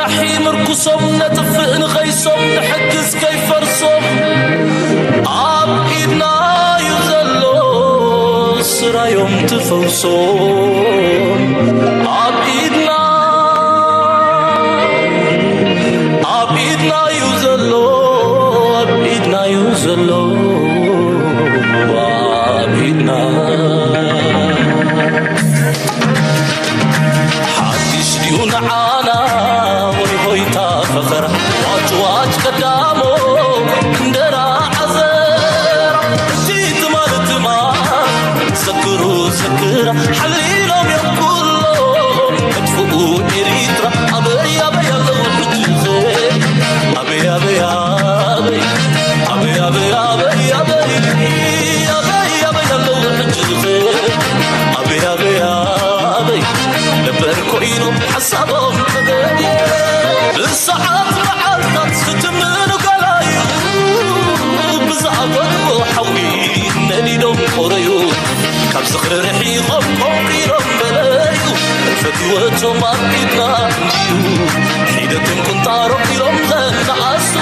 ኣሒ ምርኩሶም ነጥፍእ ንኸይሶም ንሕግዝ ከይፈርሶም ኣብ ኢድና እዩ ዘሎ ስራዮም ትፈውሶም ኣብ ኢድና ኣብ ኢድና እዩ ዘሎ ኣብ ኢድና እዩ ዘሎ ኣብ ኢድና ሓድሽ ድዩ ንዓና ወይ ሆይታ ፈኸራ ዋጭዋጭ ቀዳሞ እንደራ ዓዘራ እቲ ትማል ትማል ዘክሩ ዘክራ ሓሊሎም እዮም ኩሎም መጥፍኡ ኤሪትራ ኣበይ ኣበይ ኣለዉ ሕጂ ኣበይ ኣበይ ኣበይ ኣበይ ኣበይ ኣበይ ኣበይ ኣበይ ኣበይ ኣለዉ ሕጂ ኣበይ ኣበይ ኣበይ ነበር ኮይኖም ሓሳቦም ተገዲ ብሰዓት መዓልታት ክትምኑ ገላዩ ብዝኣበድዎ ሓዊ ነዲዶም ቆረዩ ካብ ዝኽሪ ርሒቖም ቆንቂሮም በለዩ ፈትወቶም ኣብ ኢድና እንድዩ ሒደቶም ቁንጣሮም ኢሎም ዘነኣሱ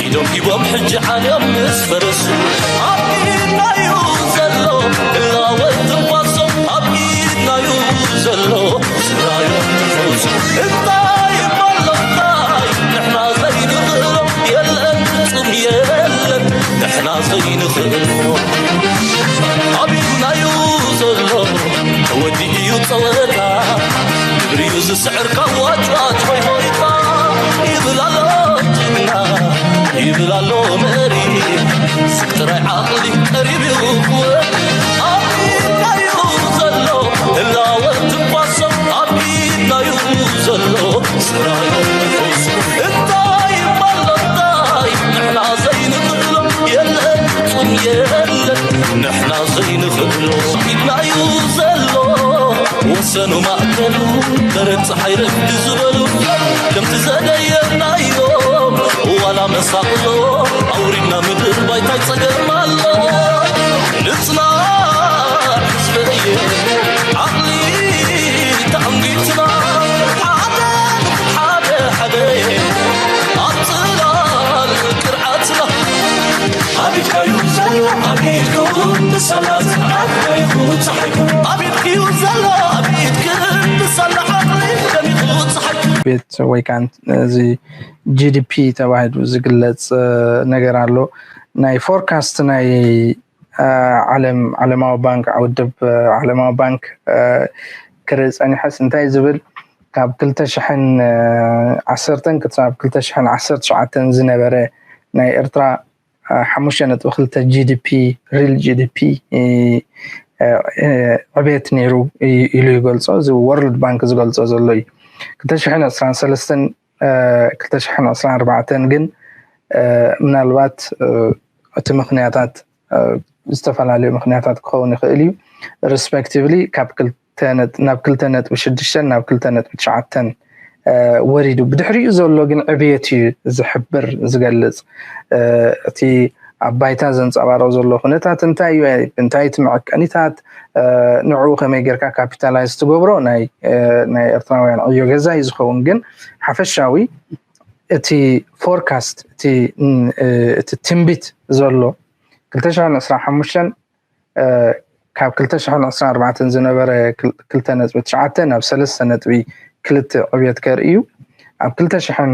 ኢዶም ሂቦም ሕጂ ዓልዮም ምስ ፈረሱ ኣብ ኢድናዩ ዘሎ እላወት ትንፋሶም ኣብ ኢድናዩ ዘሎ ስራዮም ትፈውሱ እንታይ እሞ ኣሎ እንታይ ንሕና ዘይንኽእሎ የለን ፍጹም የለን ንሕና ዘይንኽእሎ ኣብ ኢድናዩ ዘሎ ተወዲኡ እዩ ጸወታ ግብሪዩ ዝስዕር ካብ ዋጭዋጭ ሆይ ሆይታ ይብል ኣሎ ጅግና ይብል ኣሎ መሪ ስብ ጥራይ ዓቕሊ ቀሪብ እዩ ክወዲ ኣብ ኢድናዩ ዘሎ ህላወ ትንፋሶም ኣብ ኢድናዩ ዘሎ ስራዮም ንፈውሱ እንታይ እሞ ኣሎ እንታይ ንሕና ዘይንኽእሎ የለን ፍጹም የለን ንሕና ዘይንኽእሎ ኢድናዩ ዘሎ ወሰኑ ማእከሉ ደረት ፀሓይ ረግዲ ዝበሉ ከምቲ ዘደየናዮም ዋላ መሳቕሎ ኣውሪድና ምድር ባይታይ ፀገም ኣሎ ንፅናዕ ህዝበየ ዓቕሊ ተኣንጊትና ሓደ ሓደ ሓደ ኣብ ፅላል ቅርዓትና ኣቢድካዩ ዘሎ ኣቢድኩም ብሰላት ኣቢድኩም ፀሓይኩም ኣቢድክዩ ዘሎ ኣቢድክም ብሰላ ዓቕሊ ደሚቑ ፀሓይኩም ቤት ወይ ከዓ እዚ ጂ ዲ ፒ ተባሂሉ ዝግለፅ ነገር ኣሎ። ናይ ፎርካስት ናይ ዓለም ዓለማዊ ባንክ ውድብ ዓለማዊ ባንክ ክርኢ ፀኒሐስ እንታይ ዝብል ካብ ክልተ ሽሕን ዓሰርተን ክሳብ ክልተ ሽሕን ዓሰርተ ትሽዓተን ዝነበረ ናይ ኤርትራ ሓሙሽተ ነጥቢ ክልተ ጂ ዲ ፒ ሪል ጂ ዲ ፒ ዕቤት ነይሩ ኢሉ ይገልጾ። እዚ ወርልድ ባንክ ዝገልጾ ዘሎ እዩ። ክልተ ሽሕን ዕስራን ሰለስተን ክልተ ሽሕን ዕስራን ኣርባዕተን ግን ምናልባት እቲ ምኽንያታት ዝተፈላለዩ ምኽንያታት ክኸውን ይኽእል እዩ። ሪስፔክቲቭሊ ካብ ናብ ክልተ ነጥቢ ሽዱሽተን ናብ ክልተ ነጥቢ ትሽዓተን ወሪዱ። ብድሕሪኡ ዘሎ ግን ዕብየት እዩ ዝሕብር ዝገልፅ። እቲ ኣብ ባይታ ዘንፀባርቕ ዘሎ ኩነታት እንታይ እዩ? እንታይ እቲ መዐቀኒታት ንዕኡ ከመይ ጌርካ ካፒታላይዝ ትገብሮ ናይ ኤርትራውያን ዕዮ ገዛ እዩ ዝኸውን። ግን ሓፈሻዊ እቲ ፎርካስት እቲ ትንቢት ዘሎ ክልተ ሽሕን ዕስራን ሓሙሽተን ካብ ክልተ ሽሕን ዕስራን ኣርባዕተን ዝነበረ ክልተ ነጥቢ ትሽዓተ ናብ ሰለስተ ነጥቢ ክልተ ዕብየት ከርኢ እዩ። ኣብ ክልተ ሽሕን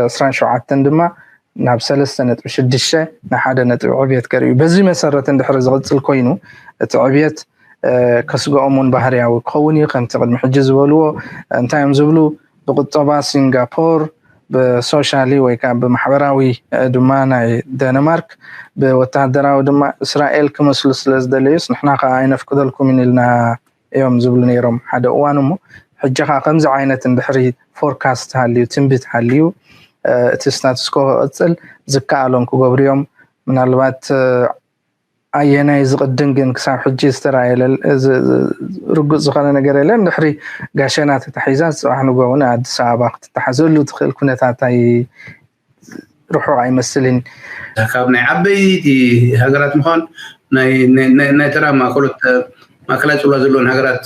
ዕስራን ሸውዓተን ድማ ናብ ሰለስተ ነጥቢ ሽዱሽተ ንሓደ ነጥቢ ዕብየት ከርኢ እዩ። በዚ መሰረት እንድሕሪ ዝቕፅል ኮይኑ እቲ ዕብየት ከስግኦም እውን ባህርያዊ ክኸውን እዩ። ከምቲ ቅድሚ ሕጂ ዝበልዎ እንታይ እዮም ዝብሉ ብቁጠባ ሲንጋፖር ብሶሻሊ ወይ ከዓ ብማሕበራዊ ድማ ናይ ደንማርክ ብወታደራዊ ድማ እስራኤል ክመስሉ ስለ ዝደለዩስ ንሕና ከዓ ኣይነፍቅደልኩምን ኢልና እዮም ዝብሉ ነይሮም ሓደ እዋን። እሞ ሕጂ ከዓ ከምዚ ዓይነት እንድሕሪ ፎርካስት ሃልዩ ትንቢት ሃልዩ እቲ ስታትስኮ ክቕፅል ዝከኣሎም ክገብሩ እዮም። ምናልባት ኣየናይ ዝቕድም ግን ክሳብ ሕጂ ዝተረኣየ ርጉፅ ዝኾነ ነገር የለን። ድሕሪ ጋሸና ተታሒዛ ፅባሕ ንጎ እውን ኣዲስ ኣበባ ክትተሓዘሉ ትኽእል ኩነታት ኣይ ርሑቕ ኣይመስልን። ካብ ናይ ዓበይቲ ሃገራት ምዃን ናይ ተራ ማእከሎት ማእከላይ ፅልዋ ዘለዎን ሃገራት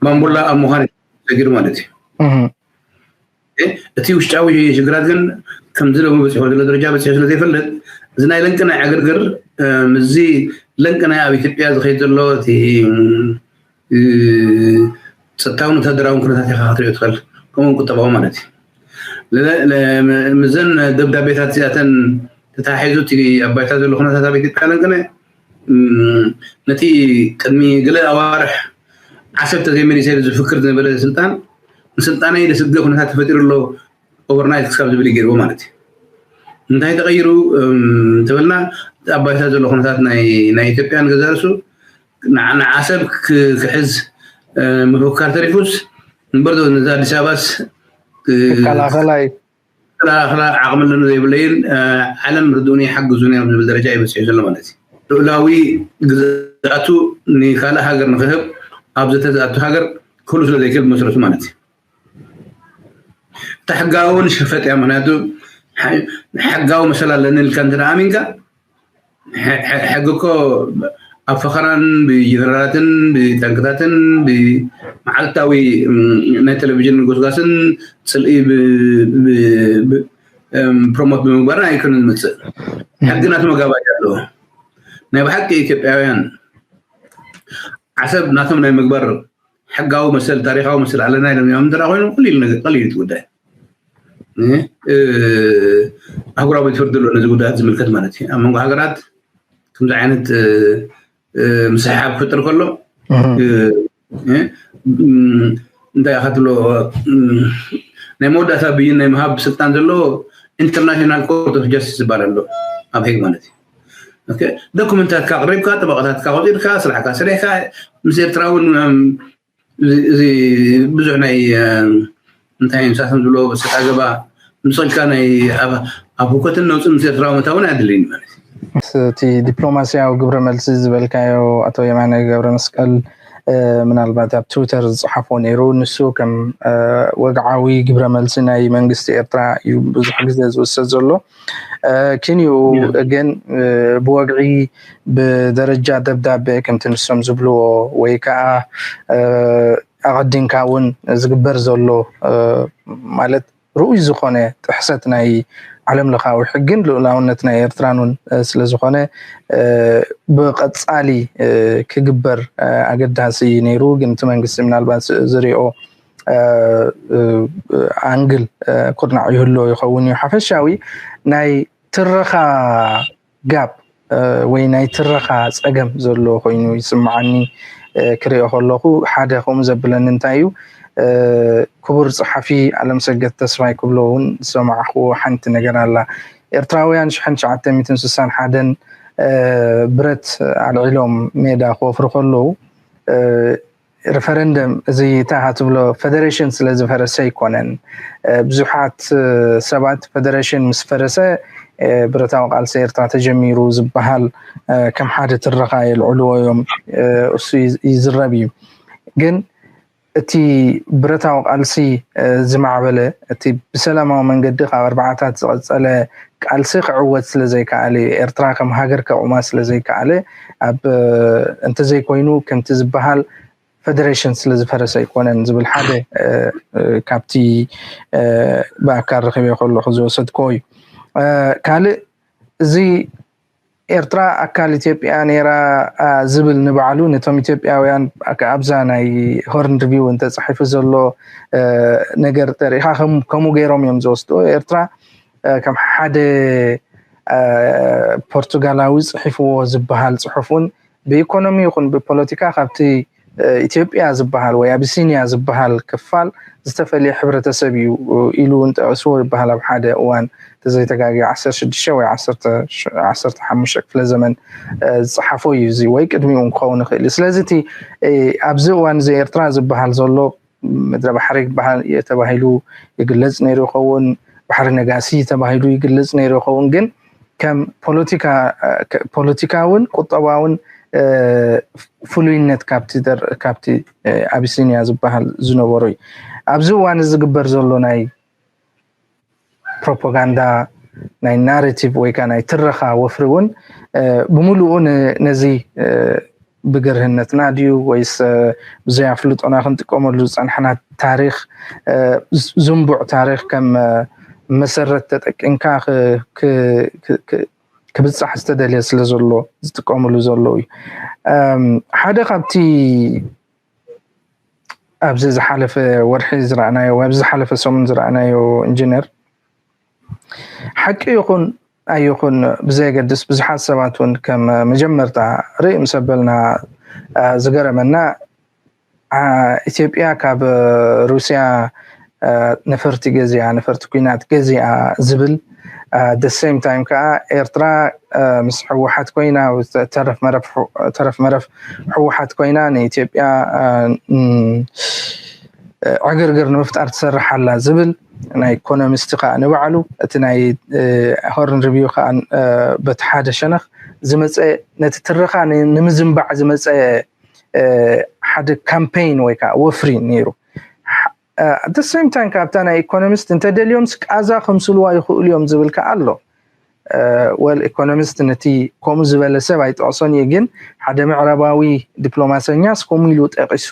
ባምቡላ ኣብ ምዃን ተጊሩ ማለት እዩ። እቲ ውሽጣዊ ሽግራት ግን ከምዚ ሎሚ በፂሑ ዘሎ ደረጃ በፂሑ ስለ ዘይፈልጥ፣ እዚ ናይ ለንቅናይ ዕግርግር፣ ምስዚ ለንቅናይ ኣብ ኢትዮጵያ ዝኸይድ ዘሎ እቲ ጸጥታውን ወታደራውን ኩነታት ኢኻ ክትሪኦ ትኽእል፣ ከምኡውን ቁጠባዊ ማለት እዩ። ምዘን ደብዳቤታት እዚኣተን ተተሓሒዙ እቲ ኣብ ባይታ ዘሎ ኩነታት ኣብ ኢትዮጵያ ለንቅነ፣ ነቲ ቅድሚ ገለ ኣዋርሕ ዓሰብ ተዘይመሊሰ ኢሉ ዝፍክር ዝነበረ ስልጣን፣ ንስልጣነይ ደስገ ኩነታት ተፈጢሩ ኣሎ፣ ኦቨርናይት ክሳብ ዝብል ገይርዎ ማለት እዩ። እንታይ ተቐይሩ ተበልና፣ ኣብ ባይታ ዘሎ ኩነታት ናይ ኢትዮጵያ ንገዛእ ርእሱ ንዓሰብ ክሕዝ ምፍካር ተሪፉስ እምበር፣ ነዚ ኣዲስ ኣበባስ ክከላኸላ ክከላኸላ ዓቕሚ ኣለኒ ዘይብለይን ዓለም ርድኡኒ ሓግዙኒ ኣብ ዝብል ደረጃ እዩ በፂሑ ዘሎ ማለት እዩ። ልኡላዊ ግዝኣቱ ንካልእ ሃገር ንክህብ ኣብ ዘተ ዝኣቱ ሃገር ክህሉ ስለ ዘይክእል ብመሰረቱ ማለት እዩ። እታ ሕጋዊ እውን ሸፈጥ እያ። ምክንያቱ ሕጋዊ መሰል ኣለኒ ኢልካ እንተ ኣሚንካ ሕጊ እኮ ኣብ ፈኸራን ብጀነራላትን ብታንክታትን ብመዓልታዊ ናይ ቴሌቪዥን ጎስጓስን ፅልኢ ፕሮሞት ብምግባርን ኣይኮነ ዝመፅእ። ሕጊ ናቱ መጋባእያ ኣለዎ። ናይ ብሓቂ ኢትዮጵያውያን ዓሰብ ናቶም ናይ ምግባር ሕጋዊ መሰል ታሪካዊ መሰል ኣለና ኢሎም እዮም እንተ ኮይኑ ቀሊል ነገር ቀሊል እቲ ጉዳይ። ኣህጉራዊ ቤት ፍርዲ ኣሎ ነዚ ጉዳያት ዝምልከት ማለት እዩ። ኣብ መንጎ ሃገራት ከምዚ ዓይነት ምስሕሓብ ክፍጠር ከሎ እንታይ ኢኻ ትብሎ ናይ መወዳእታ ብይን ናይ ምሃብ ስልጣን ዘለዎ ኢንተርናሽናል ኮርት ኦፍ ጃስቲስ ዝበሃል ኣሎ ኣብ ሄግ ማለት እዩ። ዶኩመንታትካ ኣቅሪብካ ጠበቃታትካ ቆፂርካ ስራሕካ ሰሪሕካ ምስ ኤርትራ እውን እዚ ብዙሕ ናይ እንታይ ንሳቶም ዝብሎ ሰጣ ገባ ምፅልካ ናይ ኣብ ሁከትን ነውፅን ምስ ኤርትራ ምእታውን ኣድልይኒ ማለት እዩ። እቲ ዲፕሎማሲያዊ ግብረ መልሲ ዝበልካዮ ኣቶ የማነ ገብረ መስቀል ምናልባት ኣብ ትዊተር ዝፅሓፎ ነይሩ። ንሱ ከም ወግዓዊ ግብረ መልሲ ናይ መንግስቲ ኤርትራ እዩ ብዙሕ ግዜ ዝውሰድ ዘሎ። ክንኡ ግን ብወግዒ ብደረጃ ደብዳቤ ከምቲ ንሶም ዝብልዎ ወይ ከዓ ኣቐዲምካ እውን ዝግበር ዘሎ ማለት ርኡይ ዝኾነ ጥሕሰት ናይ ዓለም ለኻዊ ሕግን ልኡላውነት ናይ ኤርትራን እውን ስለ ዝኾነ ብቐጻሊ ክግበር ኣገዳሲ እዩ ነይሩ። ግን እቲ መንግስቲ ምናልባት ዝሪኦ ኣንግል ኩርናዕ ይህሎ ይኸውን እዩ። ሓፈሻዊ ናይ ትረኻ ጋፕ ወይ ናይ ትረኻ ጸገም ዘሎ ኮይኑ ይስምዓኒ ክሪኦ ከለኹ። ሓደ ከምኡ ዘብለኒ እንታይ እዩ፣ ክቡር ጸሓፊ ኣለምሰገድ ተስፋይ ክብሎ እውን ዝሰማዕኽዎ ሓንቲ ነገር ኣላ። ኤርትራውያን ሽሕን ትሽዓተ ሚእትን ስሳን ሓደን ብረት ኣልዒሎም ሜዳ ክወፍሩ ከለዉ ሪፈረንደም እዚ እታ ትብሎ ፈደሬሽን ስለ ዝፈረሰ ኣይኮነን። ብዙሓት ሰባት ፈደሬሽን ምስ ፈረሰ ብረታዊ ቃልሲ ኤርትራ ተጀሚሩ ዝበሃል ከም ሓደ ትረኻ የልዕልዎ እዮም። እሱ ይዝረብ እዩ። ግን እቲ ብረታዊ ቃልሲ ዝማዕበለ እቲ ብሰላማዊ መንገዲ ካብ ኣርባዓታት ዝቐጸለ ቃልሲ ክዕወት ስለ ዘይከኣለ እዩ። ኤርትራ ከም ሃገር ከቑማ ስለ ዘይከኣለ ኣብ እንተዘይኮይኑ ከምቲ ዝበሃል ፈደሬሽን ስለ ዝፈረሰ ኣይኮነን ዝብል ሓደ ካብቲ ብኣካል ረኺበ ከለኹ ዝወሰድክዎ እዩ። ካልእ እዚ ኤርትራ ኣካል ኢትዮጵያ ነይራ ዝብል ንባዕሉ ነቶም ኢትዮጵያውያን ኣብዛ ናይ ሆርን ሪቪው እንተፃሒፉ ዘሎ ነገር ተሪኢኻ ከምኡ ገይሮም እዮም ዝወስድዎ። ኤርትራ ከም ሓደ ፖርቱጋላዊ ፅሒፍዎ ዝበሃል ፅሑፍ እውን ብኢኮኖሚ ይኹን ብፖለቲካ ካብቲ ኢትዮጵያ ዝበሃል ወይ ኣቢሲኒያ ዝበሃል ክፋል ዝተፈለየ ሕብረተሰብ እዩ ኢሉ እውን ጠቂስዎ ይበሃል ኣብ ሓደ እዋን ተዘይተጋግየ ዓሰርተ ሽዱሽተ ወይ ዓሰርተ ሓሙሽተ ክፍለ ዘመን ዝፀሓፎ እዩ እዚ ወይ ቅድሚኡ እውን ክኸውን ይኽእል እዩ። ስለዚ እቲ ኣብዚ እዋን እዚ ኤርትራ ዝበሃል ዘሎ ምድረ ባሕሪ ተባሂሉ ይግለጽ ነይሩ ይኸውን፣ ባሕሪ ነጋሲ ተባሂሉ ይግለጽ ነይሩ ይኸውን ግን ከም ፖለቲካውን ቁጠባውን ፍሉይነት ካብቲ ኣቢሲኒያ ዝበሃል ዝነበሮ እዩ። ኣብዚ እዋን እዚ ዝግበር ዘሎ ናይ ፕሮፓጋንዳ ናይ ናሬቲቭ ወይ ከዓ ናይ ትረኻ ወፍሪ እውን ብምሉኡ ነዚ ብግርህነትና ድዩ ወይስ ብዘይ ኣፍልጦና ክንጥቀመሉ ዝፀናሕና ታሪኽ፣ ዝንቡዕ ታሪኽ ከም መሰረት ተጠቂምካ ክብፃሕ ዝተደልየ ስለ ዘሎ ዝጥቀምሉ ዘለዉ እዩ። ሓደ ካብቲ ኣብዚ ዝሓለፈ ወርሒ ዝረኣናዮ ወይ ኣብዚ ዝሓለፈ ሰሙን ዝረኣናዮ ኢንጂነር፣ ሓቂ ይኹን ኣይኹን ብዘየገድስ፣ ብዙሓት ሰባት እውን ከም መጀመርታ ርኢ ምስ ኣበልና ዝገረመና፣ ኢትዮጵያ ካብ ሩስያ ነፈርቲ ገዚኣ፣ ነፈርቲ ኲናት ገዚኣ ዝብል፣ the same time ከዓ ኤርትራ ምስ ህወሓት ኮይና፣ ተረፍ መረፍ ህወሓት ኮይና ንኢትዮጵያ ዕግርግር ንምፍጣር ትሰርሕ ኣላ ዝብል ናይ ኢኮኖሚስት ከዓ ንባዕሉ፣ እቲ ናይ ሆርን ሪቪው ከዓ በቲ ሓደ ሸነኽ ዝመፀ፣ ነቲ ትረኻ ንምዝንባዕ ዝመፀ ሓደ ካምፔይን ወይ ከዓ ወፍሪ ነይሩ። the same time ካብታ ናይ ኢኮኖሚስት እንተደልዮም ቃዛ ከምስልዋ ይኽእሉ እዮም ዝብል ከዓ ኣሎ። ወል ኢኮኖሚስት ነቲ ከምኡ ዝበለ ሰብ ኣይጠቕሶን እየ፣ ግን ሓደ ምዕራባዊ ዲፕሎማሰኛስ ከምኡ ኢሉ ጠቒሱ።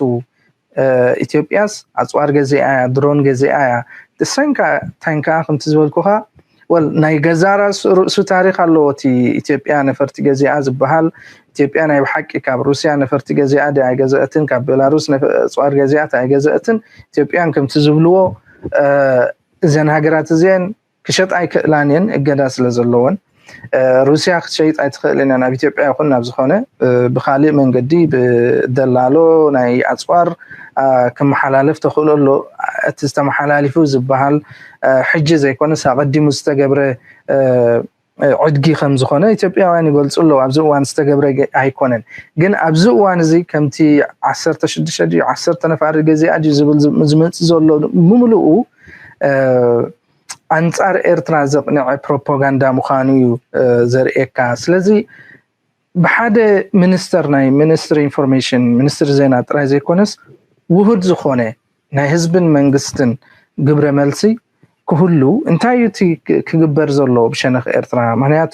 ኢትዮጵያስ ኣፅዋር ገዚኣ እያ፣ ድሮን ገዚኣ እያ። the same time ከዓ ከምቲ ዝበልኩኻ፣ ወል ናይ ገዛ ርእሱ ታሪኽ ኣለዎ። እቲ ኢትዮጵያ ነፈርቲ ገዚኣ ዝበሃል፣ ኢትዮጵያ ናይ ብሓቂ ካብ ሩስያ ነፈርቲ ገዚኣ ድያ ኣይገዘአትን፣ ካብ ቤላሩስ ኣፅዋር ገዚኣ ኣይገዘአትን። ኢትዮጵያን ከምቲ ዝብልዎ እዘን ሃገራት እዚአን ክሸጣ ኣይክእላን እየን፣ እገዳ ስለ ዘለወን። ሩስያ ክትሸይጥ ኣይትኽእልን እያ ናብ ኢትዮጵያ ይኹን ናብ ዝኾነ ብካሊእ መንገዲ ብደላሎ ናይ ኣፅዋር ክመሓላለፍ ተኽእሎ ኣሎ። እቲ ዝተመሓላሊፉ ዝበሃል ሕጂ ዘይኮነስ ኣቐዲሙ ዝተገብረ ዕድጊ ከም ዝኾነ ኢትዮጵያውያን ይገልፁ ኣለዉ። ኣብዚ እዋን ዝተገብረ ኣይኮነን፣ ግን ኣብዚ እዋን እዚ ከምቲ ዓሰርተ ሽዱሽተ ድዩ ዓሰርተ ነፋሪ ገዚኣ ድዩ ዝብል ዝመፅእ ዘሎ ብምልኡ ኣንፃር ኤርትራ ዘቕንዐ ፕሮፓጋንዳ ምዃኑ እዩ ዘርእየካ። ስለዚ ብሓደ ሚኒስተር፣ ናይ ሚኒስትሪ ኢንፎርሜሽን፣ ሚኒስትሪ ዜና ጥራይ ዘይኮነስ ውሁድ ዝኾነ ናይ ህዝብን መንግስትን ግብረ መልሲ ክህሉ እንታይ እዩ እቲ ክግበር ዘለዎ ብሸነኽ ኤርትራ? ምክንያቱ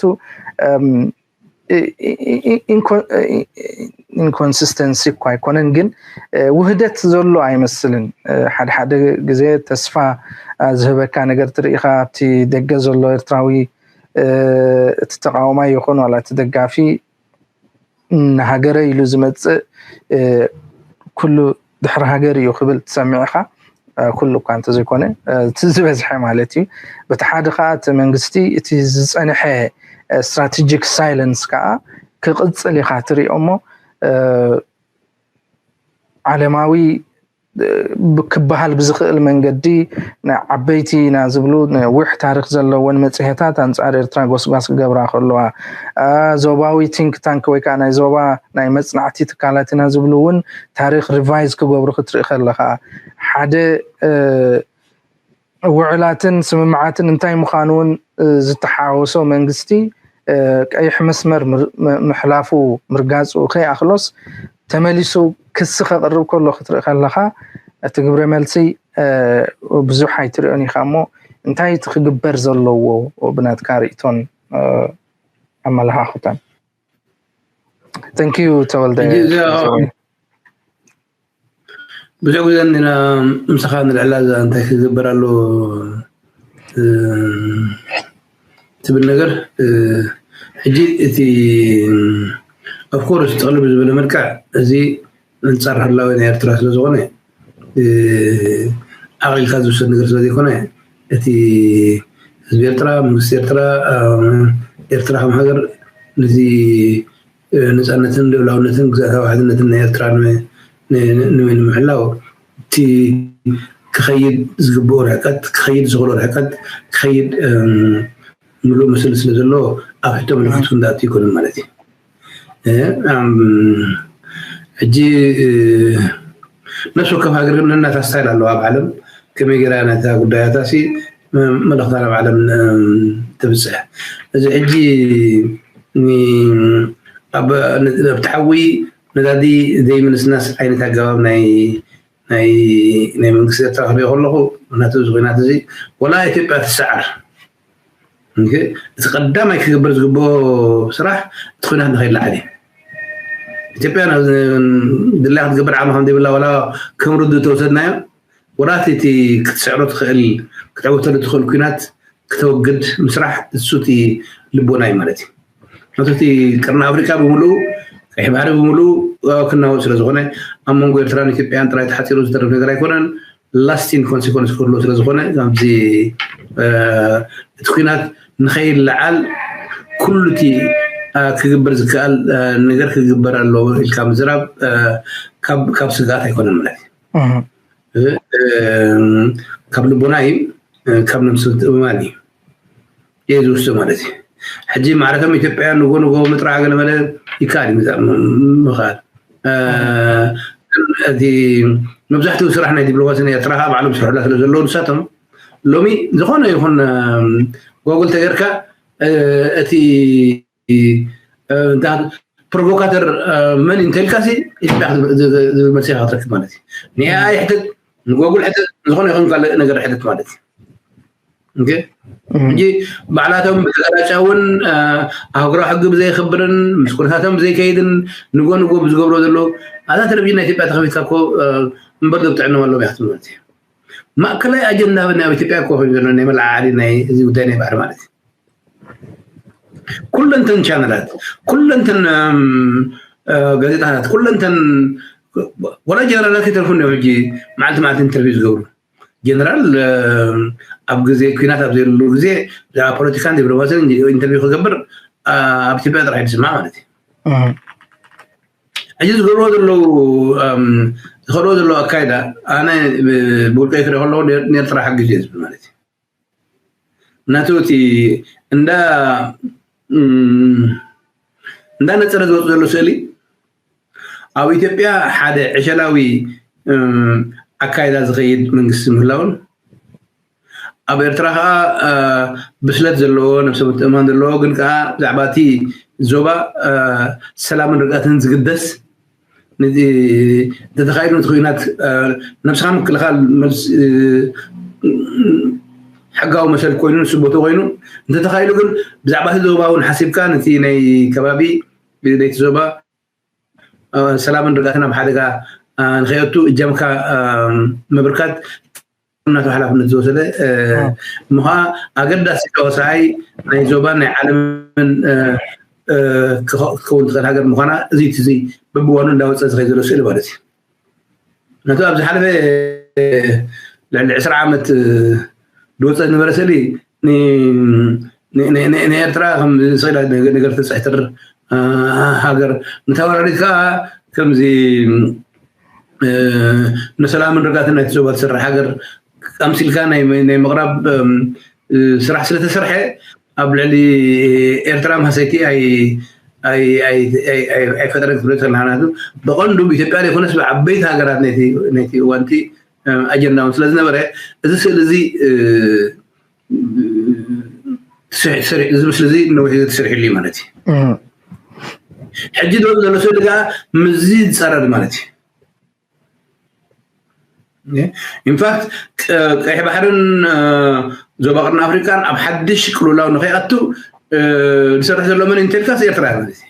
ኢንኮንሲስተንሲ እኳ ኣይኮነን፣ ግን ውህደት ዘሎ ኣይመስልን። ሓደ ሓደ ግዜ ተስፋ ዝህበካ ነገር ትርኢ ኢኻ። ኣብቲ ደገ ዘሎ ኤርትራዊ እቲ ተቃዋማይ ይኹን ዋላ እቲ ደጋፊ ንሃገረ ኢሉ ዝመፅእ ኩሉ ድሕሪ ሃገር እዩ ክብል ትሰምዕ ኢኻ። ኩሉ እኳ እንተዘይኮነ እቲ ዝበዝሐ ማለት እዩ። በቲ ሓደ ከዓ እቲ መንግስቲ እቲ ዝፀንሐ ስትራቴጂክ ሳይለንስ ከዓ ክቕፅል ኢኻ ትሪኦ እሞ ዓለማዊ ክበሃል ብዝኽእል መንገዲ ንዓበይቲ ኢና ዝብሉ ነዊሕ ታሪኽ ዘለወን መፅሄታት ኣንፃር ኤርትራ ጎስጓስ ክገብራ ከለዋ፣ ዞባዊ ቲንክ ታንክ ወይ ከዓ ናይ ዞባ ናይ መፅናዕቲ ትካላት ኢና ዝብሉ እውን ታሪኽ ሪቫይዝ ክገብሩ ክትርኢ ከለኻ ሓደ ውዕላትን ስምምዓትን እንታይ ምዃኑ እውን ዝተሓወሶ መንግስቲ ቀይሕ መስመር ምሕላፉ ምርጋፁ ከይኣኽሎስ ተመሊሱ ክሲ ከቕርብ ከሎ ክትርኢ ከለኻ እቲ ግብረ መልሲ ብዙሕ ኣይትሪኦን ኢኻ እሞ እንታይ እቲ ክግበር ዘለዎ ብናትካ ርእቶን ኣመለኻኽታን? Thank you ተወልደ። ብዙሕ ግዜ ኢና ምሳኻ ንልዕላ እዛ እንታይ ክግበር ኣሎ ትብል ነገር። ሕጂ እቲ ኦፍኮርስ ጥቕልብ ዝበለ መልክዕ እዚ ኣንፃር ህላዊ ናይ ኤርትራ ስለ ዝኾነ ዓቕሊልካ ዝውሰድ ነገር ስለ ዘይኮነ እቲ ህዝቢ ኤርትራ፣ መንግስቲ ኤርትራ፣ ኤርትራ ከም ሃገር ነዚ ነፃነትን ልኡላውነትን ግዝኣታዊ ሓድነትን ናይ ኤርትራ ንምሕላው እቲ ክኸይድ ዝግብኦ ርሕቀት ክኸይድ ዝኽእሎ ርሕቀት ክኸይድ ምሉእ ምስል ስለ ዘለዎ ኣብ ሕቶ ምልክት ክንዳእቱ ይኮንን ማለት እዩ። ሕጂ ነፍሲ ወከፍ ሃገር ግን ነናታ ስታይል ኣለዋ ኣብ ዓለም ከመይ ገይራ ነታ ጉዳያታ ሲ መልእኽታ ናብ ዓለም ትብፅሕ። እዚ ሕጂ ኣብቲ ሓዊ ነዳዲ ዘይምንስናስ ዓይነት ኣገባብ ናይ ናይ መንግስቲ ኤርትራ ክሪኦ ከለኹ ናቱ እዚ ኩናት እዚ ወላ ኢትዮጵያ ትሰዓር እቲ ቀዳማይ ክግበር ዝግብኦ ስራሕ እቲ ኩናት ንኸይለዓል እዩ። ኢትዮጵያ ድላይ ክትገብር ዓማ ከም ዘይብላ ዋላ ከም ርዱ ተወሰድናዮ፣ ወራት እቲ ክትስዕሮ ትኽእል፣ ክትዕወተሉ ትኽእል ኩናት ክተወግድ ምስራሕ፣ እሱ እቲ ልቦና እዩ ማለት እዩ። ነቲ እቲ ቅርኒ ኣፍሪካ ብምሉኡ፣ ቀይሕ ባሕሪ ብምሉኡ ክናወጥ ስለ ዝኾነ፣ ኣብ መንጎ ኤርትራን ኢትዮጵያን ጥራይ ተሓፂሩ ዝተረፍ ነገር ኣይኮነን። ላስቲን ኮንሲኮንስ ክህልዎ ስለ ዝኾነ፣ ኣብዚ እቲ ኩናት ንኸይለዓል ኩሉ እቲ ክግበር ዝከኣል ነገር ክግበር ኣለዎ ኢልካ ምዝራብ ካብ ስግኣት ኣይኮነን ማለት እዩ። ካብ ልቦና እዩ፣ ካብ ነብሲ ምትእምማን እዩ። እየ ዝውስዶ ማለት እዩ። ሕጂ ማዕረቶም ኢትዮጵያ ንጎ ንጎ ምጥራዕ ገለ መለ ይከኣል እዩ፣ ምዛር ምኽኣል። እቲ መብዛሕትኡ ስራሕ ናይ ዲፕሎማሲ ናይ ኤርትራ ከዓ ባዕሎም ስርሕላ ስለ ዘለዉ ንሳቶም ሎሚ ዝኾነ ይኹን ጎግል ተገርካ እቲ ፕሮቮካተር መን እንተልካሲ ኢትዮጵያ ዝብል መልሲ ኢኻ ክትረክብ ማለት እዩ። ንኤኣይ ሕተት፣ ንጎግል ሕተት፣ ዝኾነ ይኹን ካልእ ነገር ሕተት ማለት እዩ። ሕጂ ባዕላቶም ብተጋላጫ እውን ኣህጉራዊ ሕጊ ብዘይኽብርን ምስ ኩነታቶም ብዘይከይድን ንጎ ንጎ ብዝገብሮ ዘለዉ ኣዛ ቴሌቪዥን ናይ ኢትዮጵያ ተኸፊትካ እኮ እምበር ዶ ብጥዕኖም ኣለዎም ኢኻ ትብል ማለት እዩ። ማእከላይ ኣጀንዳ ናይ ኣብ ኢትዮጵያ እኮ ኮይኑ ዘሎ ናይ መለዓዓሊ ናይ እዚ ጉዳይ ናይ ባሕሪ ማለት እዩ። ኩለንተን ቻነላት፣ ኩለንተን ጋዜጣታት፣ ኩለንተን ወላ ጀነራላት ይተርፉ እኒኦ ሕጂ መዓልቲ መዓልቲ ኢንተርቪው ዝገብሩ። ጀነራል ኣብ ግዜ ኩናት ኣብ ዘይብሉ ግዜ ብዛዕባ ፖለቲካን ዲፕሎማሲን ኢንተርቪው ክገብር ኣብ ኢትዮጵያ ጥራሕ ዝስማዕ ማለት እዩ። ሕጂ ዝገብርዎ ዘለዉ ዝኸድዎ ዘለዉ ኣካይዳ ኣነ ብውልቀይ ክርኢ ከለኹ ንኤርትራ ሓጊዙ እየ ዝብል ማለት እዩ። ናቱ እቲ እንዳ እንዳ ነፀረ ዝወፅ ዘሎ ስእሊ ኣብ ኢትዮጵያ ሓደ ዕሸላዊ ኣካይዳ ዝኸይድ መንግስቲ ምህላውን ኣብ ኤርትራ ከዓ ብስለት ዘለዎ ነብሰ ምትእማን ዘለዎ ግን ከዓ ብዛዕባ እቲ ዞባ ሰላምን ርግኣትን ዝግደስ እንተተኻይዱ ነቲ ኩናት ነብስኻ ምክልኻል ሕጋዊ መሰል ኮይኑ ንስቦቱ ኮይኑ እንተተኻይዱ ግን ብዛዕባ እቲ ዞባ እውን ሓሲብካ ነቲ ናይ ከባቢ ነቲ ዞባ ሰላምን ርግኣትን ኣብ ሓደጋ ንኸየቱ እጃምካ ምብርካት ናቱ ሓላፍነት ዝወሰደ ምዃ ኣገዳሲ ተወሳኣይ ናይ ዞባን ናይ ዓለምን ክትከውን ትኽእል ሃገር ምዃና እዚ እቲ እዚ በብዋኑ እንዳወፀ ዝኸይ ዘሎ ስእሊ ማለት እዩ። ነቲ ኣብ ዝሓለፈ ልዕሊ ዕስራ ዓመት ዝወፀ ዝነበረ ስእሊ ንኤርትራ ከም ስእላ ነገር ተፅሕትር ሃገር ንተወራሪት ከዓ ከምዚ ንሰላምን ርጋትን ናይቲ ዞባ ትሰርሕ ሃገር ኣምሲልካ ናይ ምቕራብ ስራሕ ስለተሰርሐ ኣብ ልዕሊ ኤርትራ ማህሰይቲ ኣይፈጠረን ክትብሎ ትኽእል። ናቱ ብቐንዱ ብኢትዮጵያ ዘይኮነስ ብዓበይቲ ሃገራት ናይቲ እዋንቲ ኣጀንዳ እውን ስለዝነበረ እዚ ስእሊ እዚ እዚ ምስሊ እዚ ነዊሕ ተሰሪሕሉ ማለት እዩ። ሕጂ ዶ ዘሎ ስእሊ ከዓ ምዚ ዝፀረር ማለት እዩ። ኢንፋክት ቀይሕ ባሕርን ዞባ ቅርኒ ኣፍሪካን ኣብ ሓድሽ ቅልውላው ንኸይኣቱ ዝሰርሕ ዘሎ መን እንተልካስ ኤርትራ ማለት እዩ።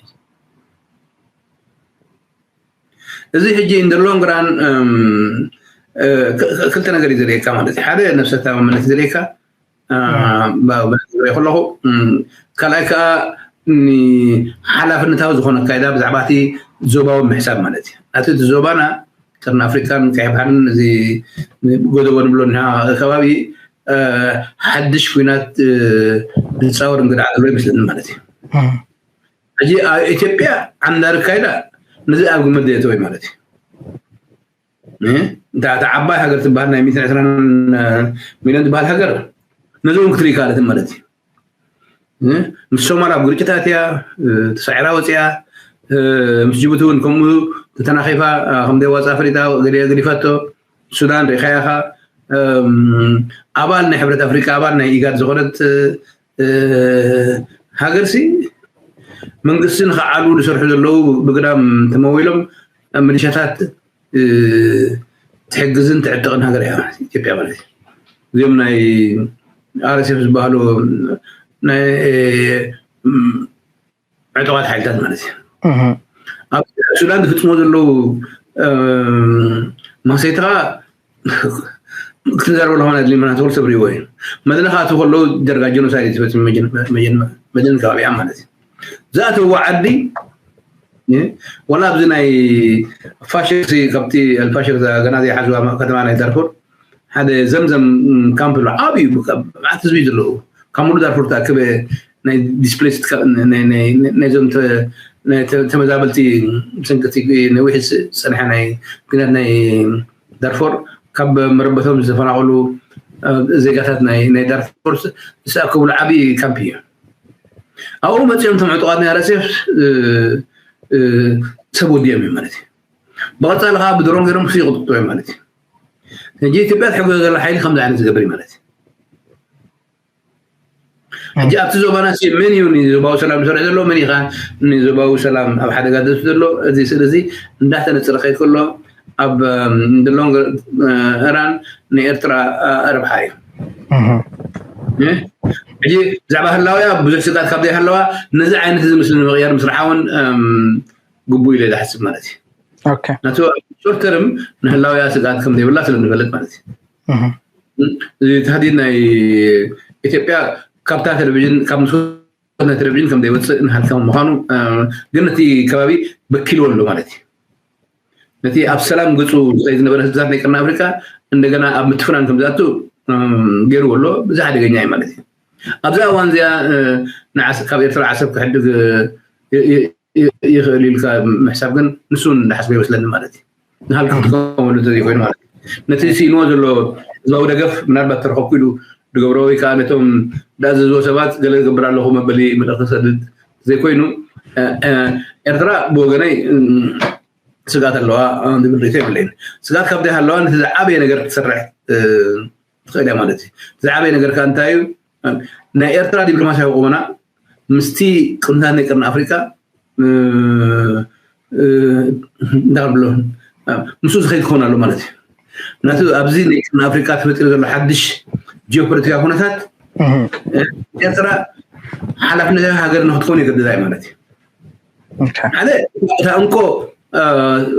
እዚ ሕጂ እንደሎንግ ራን ክልተ ነገር እዩ ዘርእየካ ማለት እዩ። ሓደ ነብሰታዊ መለስ ዘርእየካ ከለኹ ካልኣይ ከዓ ሓላፍነታዊ ዝኾነ ኣካይዳ ብዛዕባ እቲ ዞባዊ ምሕሳብ ማለት እዩ። ኣቲ እቲ ዞባና ቅርኒ ኣፍሪካን ቀይሕ ባሕርን እዚ ጎደቦ ንብሎ ከባቢ ሓድሽ ኩናት ዝፃወር እንግዳ ዘሎ ይመስለኒ ማለት እዩ። ሕጂ ኣብ ኢትዮጵያ ዓንዳሪ ኣካይዳ ነዚ ኣብ ግምት ዘየተወይ ማለት እዩ። እታ ዓባይ ሃገር ትበሃል ናይ ሚእትን ዕስራን ሚሊዮን ትበሃል ሃገር ነዚ እውን ክትርኢ ካልእትን ማለት እዩ። ምስ ሶማል ኣብ ግርጭታት እያ ተሳዒራ ወፅያ። ምስ ጅቡቲ እውን ከምኡ ተተናኺፋ ከም ዘይዋፃ ፈሊጣ ገዲፋቶ። ሱዳን ርኢኻያ ኢኻ። ኣባል ናይ ሕብረት ኣፍሪካ ኣባል ናይ ኢጋድ ዝኾነት ሃገርሲ መንግስቲ ንኸዓሉ ዝሰርሑ ዘለዉ ብግዳም ተመዊሎም ሚሊሻታት ትሕግዝን ትዕጥቕን ሃገር እያ ኢትዮጵያ ማለት እዩ። እዚኦም ናይ ኣርኤስኤፍ ዝበሃሉ ናይ ዕጡቓት ሓይልታት ማለት እዩ። ኣብ ሱዳን ዝፍፅሞ ዘለዉ ማሰይትኻ ክትዛረበሉ ከሆነ ድሊ ምናት ወል ሰብሪ ወይ መድረኻ ኣቶ ከለዉ ደርጋ ጀኖሳይድ ዝፈፅም መድን ከባቢያ ማለት እዩ። ዝኣተዎ ዓዲ ወላ ኣብዚ ናይ ፋሽር ካብቲ ኣልፋሽር ገና ዘይሓዝዋ ከተማ ናይ ዳርፉር ሓደ ዘምዘም ካምፕ ኣሎ። ዓብዩ መዓት ህዝቢ ዘለዉ ካብ ሙሉ ዳርፉር ተኣክበ ናይ ዲስፕሌስድ ናይዞም ተመዛበልቲ ብሰንኪ ነዊሕ ዝፀንሐ ናይ ኩናት ናይ ዳርፎር ካብ መረበቶም ዝተፈናቀሉ ዜጋታት ናይ ዳርፎር ዝኣከብሉ ዓብዪ ካምፕ እዩ። ኣብኡ መፂኦም እቶም ዕጡቃት ናይ ኣርኤስኤፍ ሰብ ወዲኦም እዩ ማለት እዩ። ብቐፃሊ ከዓ ብድሮን ገይሮም ክሲ ይቕጥቅጡ እዮም ማለት እዩ። ሕጂ ኢትዮጵያ ትሕግዞ ዘላ ሓይሊ ከምዚ ዓይነት ዝገብር እዩ ማለት እዩ። ሕጂ ኣብቲ ዞባና ሲ መን እዩ ንዞባዊ ሰላም ዝሰርሕ ዘሎ? መን እዩ ንዞባዊ ሰላም ኣብ ሓደጋ ዘእቱ ዘሎ? እዚ ስእሊ እዚ እንዳተነፅረ ከይድ ከሎ ኣብ ሎንግ ራን ንኤርትራ ረብሓ እዩ። ሕጂ ብዛዕባ ህላውያ ብዙሕ ስጋት ካብ ዘይሃለዋ ነዚ ዓይነት እዚ ምስሊ ንምቕያር ምስርሓ እውን ግቡእ ኢለ ዝሓስብ ማለት እዩ። ናቱ ሾርት ተርም ንህላውያ ስጋት ከም ዘይብላ ስለ ንፈልጥ ማለት እዩ። እዚ ተህዲድ ናይ ኢትዮጵያ ካብታ ቴሌቪዥን ካብ ምስ ናይ ቴሌቪዥን ከም ዘይወፅእ ንሃልካ ምዃኑ ግን እቲ ከባቢ በኪልዎ ኣሎ ማለት እዩ። ነቲ ኣብ ሰላም ገፁ ዝኸይ ዝነበረ ህዝብታት ናይ ቀርኒ ኣፍሪካ እንደገና ኣብ ምትፍናን ከም ዝኣቱ ገይርዎ ኣሎ። እዚ ሓደገኛ እዩ ማለት እዩ። ኣብዛ እዋን እዚኣ ካብ ኤርትራ ዓሰብ ክሕድግ ይኽእል ኢልካ ምሕሳብ ግን ንሱ እንዳሓስበ ይመስለኒ ማለት እዩ። ንሃልካ ክትከመሉ እንተዘይኮይኑ ማለት እዩ። ነቲ ስኢንዎ ዘሎ ህዝባዊ ደገፍ ምናልባት ተረኸብኩ ኢሉ ድገብሮ ወይ ከዓ ነቶም ዳእዘዝዎ ሰባት ገለ ዝገብር ኣለኹ መበሊ መልእኽቲ ክሰድድ ዘይኮይኑ ኤርትራ ብወገነይ ስጋት ኣለዋ ዝብል ርእቶ የብለይን። ስጋት ካብ ዘይሃለዋ ነቲ ዝዓበየ ነገር ክትሰርሕ ትኽእል እያ ማለት እዩ። ዝዓበየ ነገር ከዓ እንታይ እዩ? ናይ ኤርትራ ዲፕሎማሲያዊ ቁመና ምስቲ ቅንታት ናይ ቀርኒ ኣፍሪካ እንታይ ብሎ ምስኡ ዝኸይድ ክኸውን ኣሎ ማለት እዩ። ናቱ ኣብዚ ናይ ቀርኒ ኣፍሪካ ተፈጢሩ ዘሎ ሓድሽ ጂኦፖለቲካ ኩነታት ኤርትራ ሓላፍነት ሃገር ንክትከውን የገድዳ እዩ ማለት እዩ። ሓደ እታ እንኮ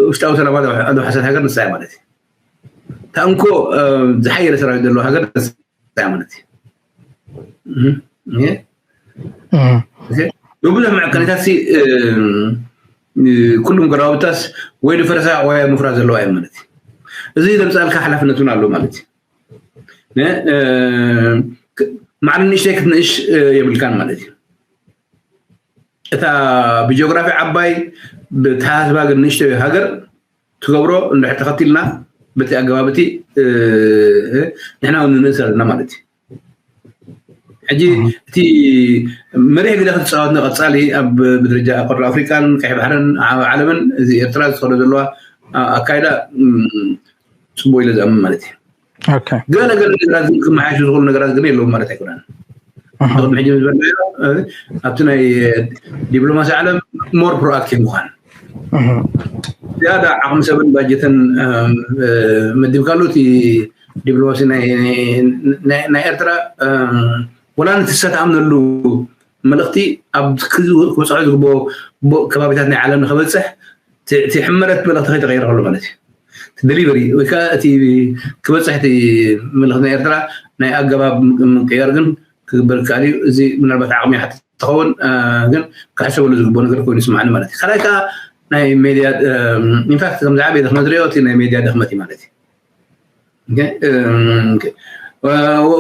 ውሽጣዊ ሰላማት ኣብ ሓሳት ሃገር ንሳ ማለት እዩ። እታ እንኮ ዝሓየለ ሰራዊት ዘለዎ ሃገር ንሳ ማለት እዩ። ብብዙሕ መዐቀኒታት ኩሉም ጎረባብታስ ወይ ንፈረሳ ወይ ምፍራ ዘለዋ እዮም ማለት እዩ። እዚ ዘምፃልካ ሓላፍነት እውን ኣሎ ማለት እዩ። ማዕረ ንእሽተይ ክትንእሽ የብልካን ማለት እዩ። እታ ብጂኦግራፊ ዓባይ ብተሓሳስባ ግን ንእሽተይ ሃገር ትገብሮ እንድሕር ተኸቲልና በቲ ኣገባብ እቲ ንሕና እውን ንንእስ ኣለና ማለት እዩ። ሕጂ እቲ መሪሕ ግደ ክትፃወት ንቐፃሊ ኣብ ብደረጃ ቀርኒ ኣፍሪካን ቀይሕ ባሕርን ዓለምን እዚ ኤርትራ ዝኸዶ ዘለዋ ኣካይዳ ፅቡቅ ኢለ ዝኣምን ማለት እዩ። ገለ ገለ ነገራት ግን ክመሓየሹ ዝኽእሉ ነገራት ግን የለውም ማለት ኣይኮነን። ቅድሚ ሕጂ ዝበልናዮ ኣብቲ ናይ ዲፕሎማሲ ዓለም ሞር ፕሮኣክቲቭ ምዃን ዝያዳ ዓቕሚ ሰብን ባጀትን መዲብካሉ እቲ ዲፕሎማሲ ናይ ኤርትራ ወላ ነቲ ዝተኣምነሉ መልእኽቲ ኣብ ክበፅሖ ዝግብኦ ከባቢታት ናይ ዓለም ንክበፅሕ እቲ ሕመረት መልእኽቲ ከይተቀይረ ከሎ ማለት እዩ። ዴሊቨሪ ወይ ከዓ እቲ ክበፅሕ እቲ መልእኽቲ ናይ ኤርትራ ናይ ኣገባብ ምቅያር ግን ክግበር ይከኣል እዩ። እዚ ምናልባት ዓቕሚ ይሓትት ትኸውን ግን ክሕሰበሉ ዝግብኦ ነገር ኮይኑ ይስማዕኒ ማለት እዩ። ካልኣይ ከዓ ናይ ሜድያ ኢንፋክት ከም ዝዓበየ ድኽመት ሪኦ እቲ ናይ ሜድያ ድኽመት እዩ ማለት እዩ።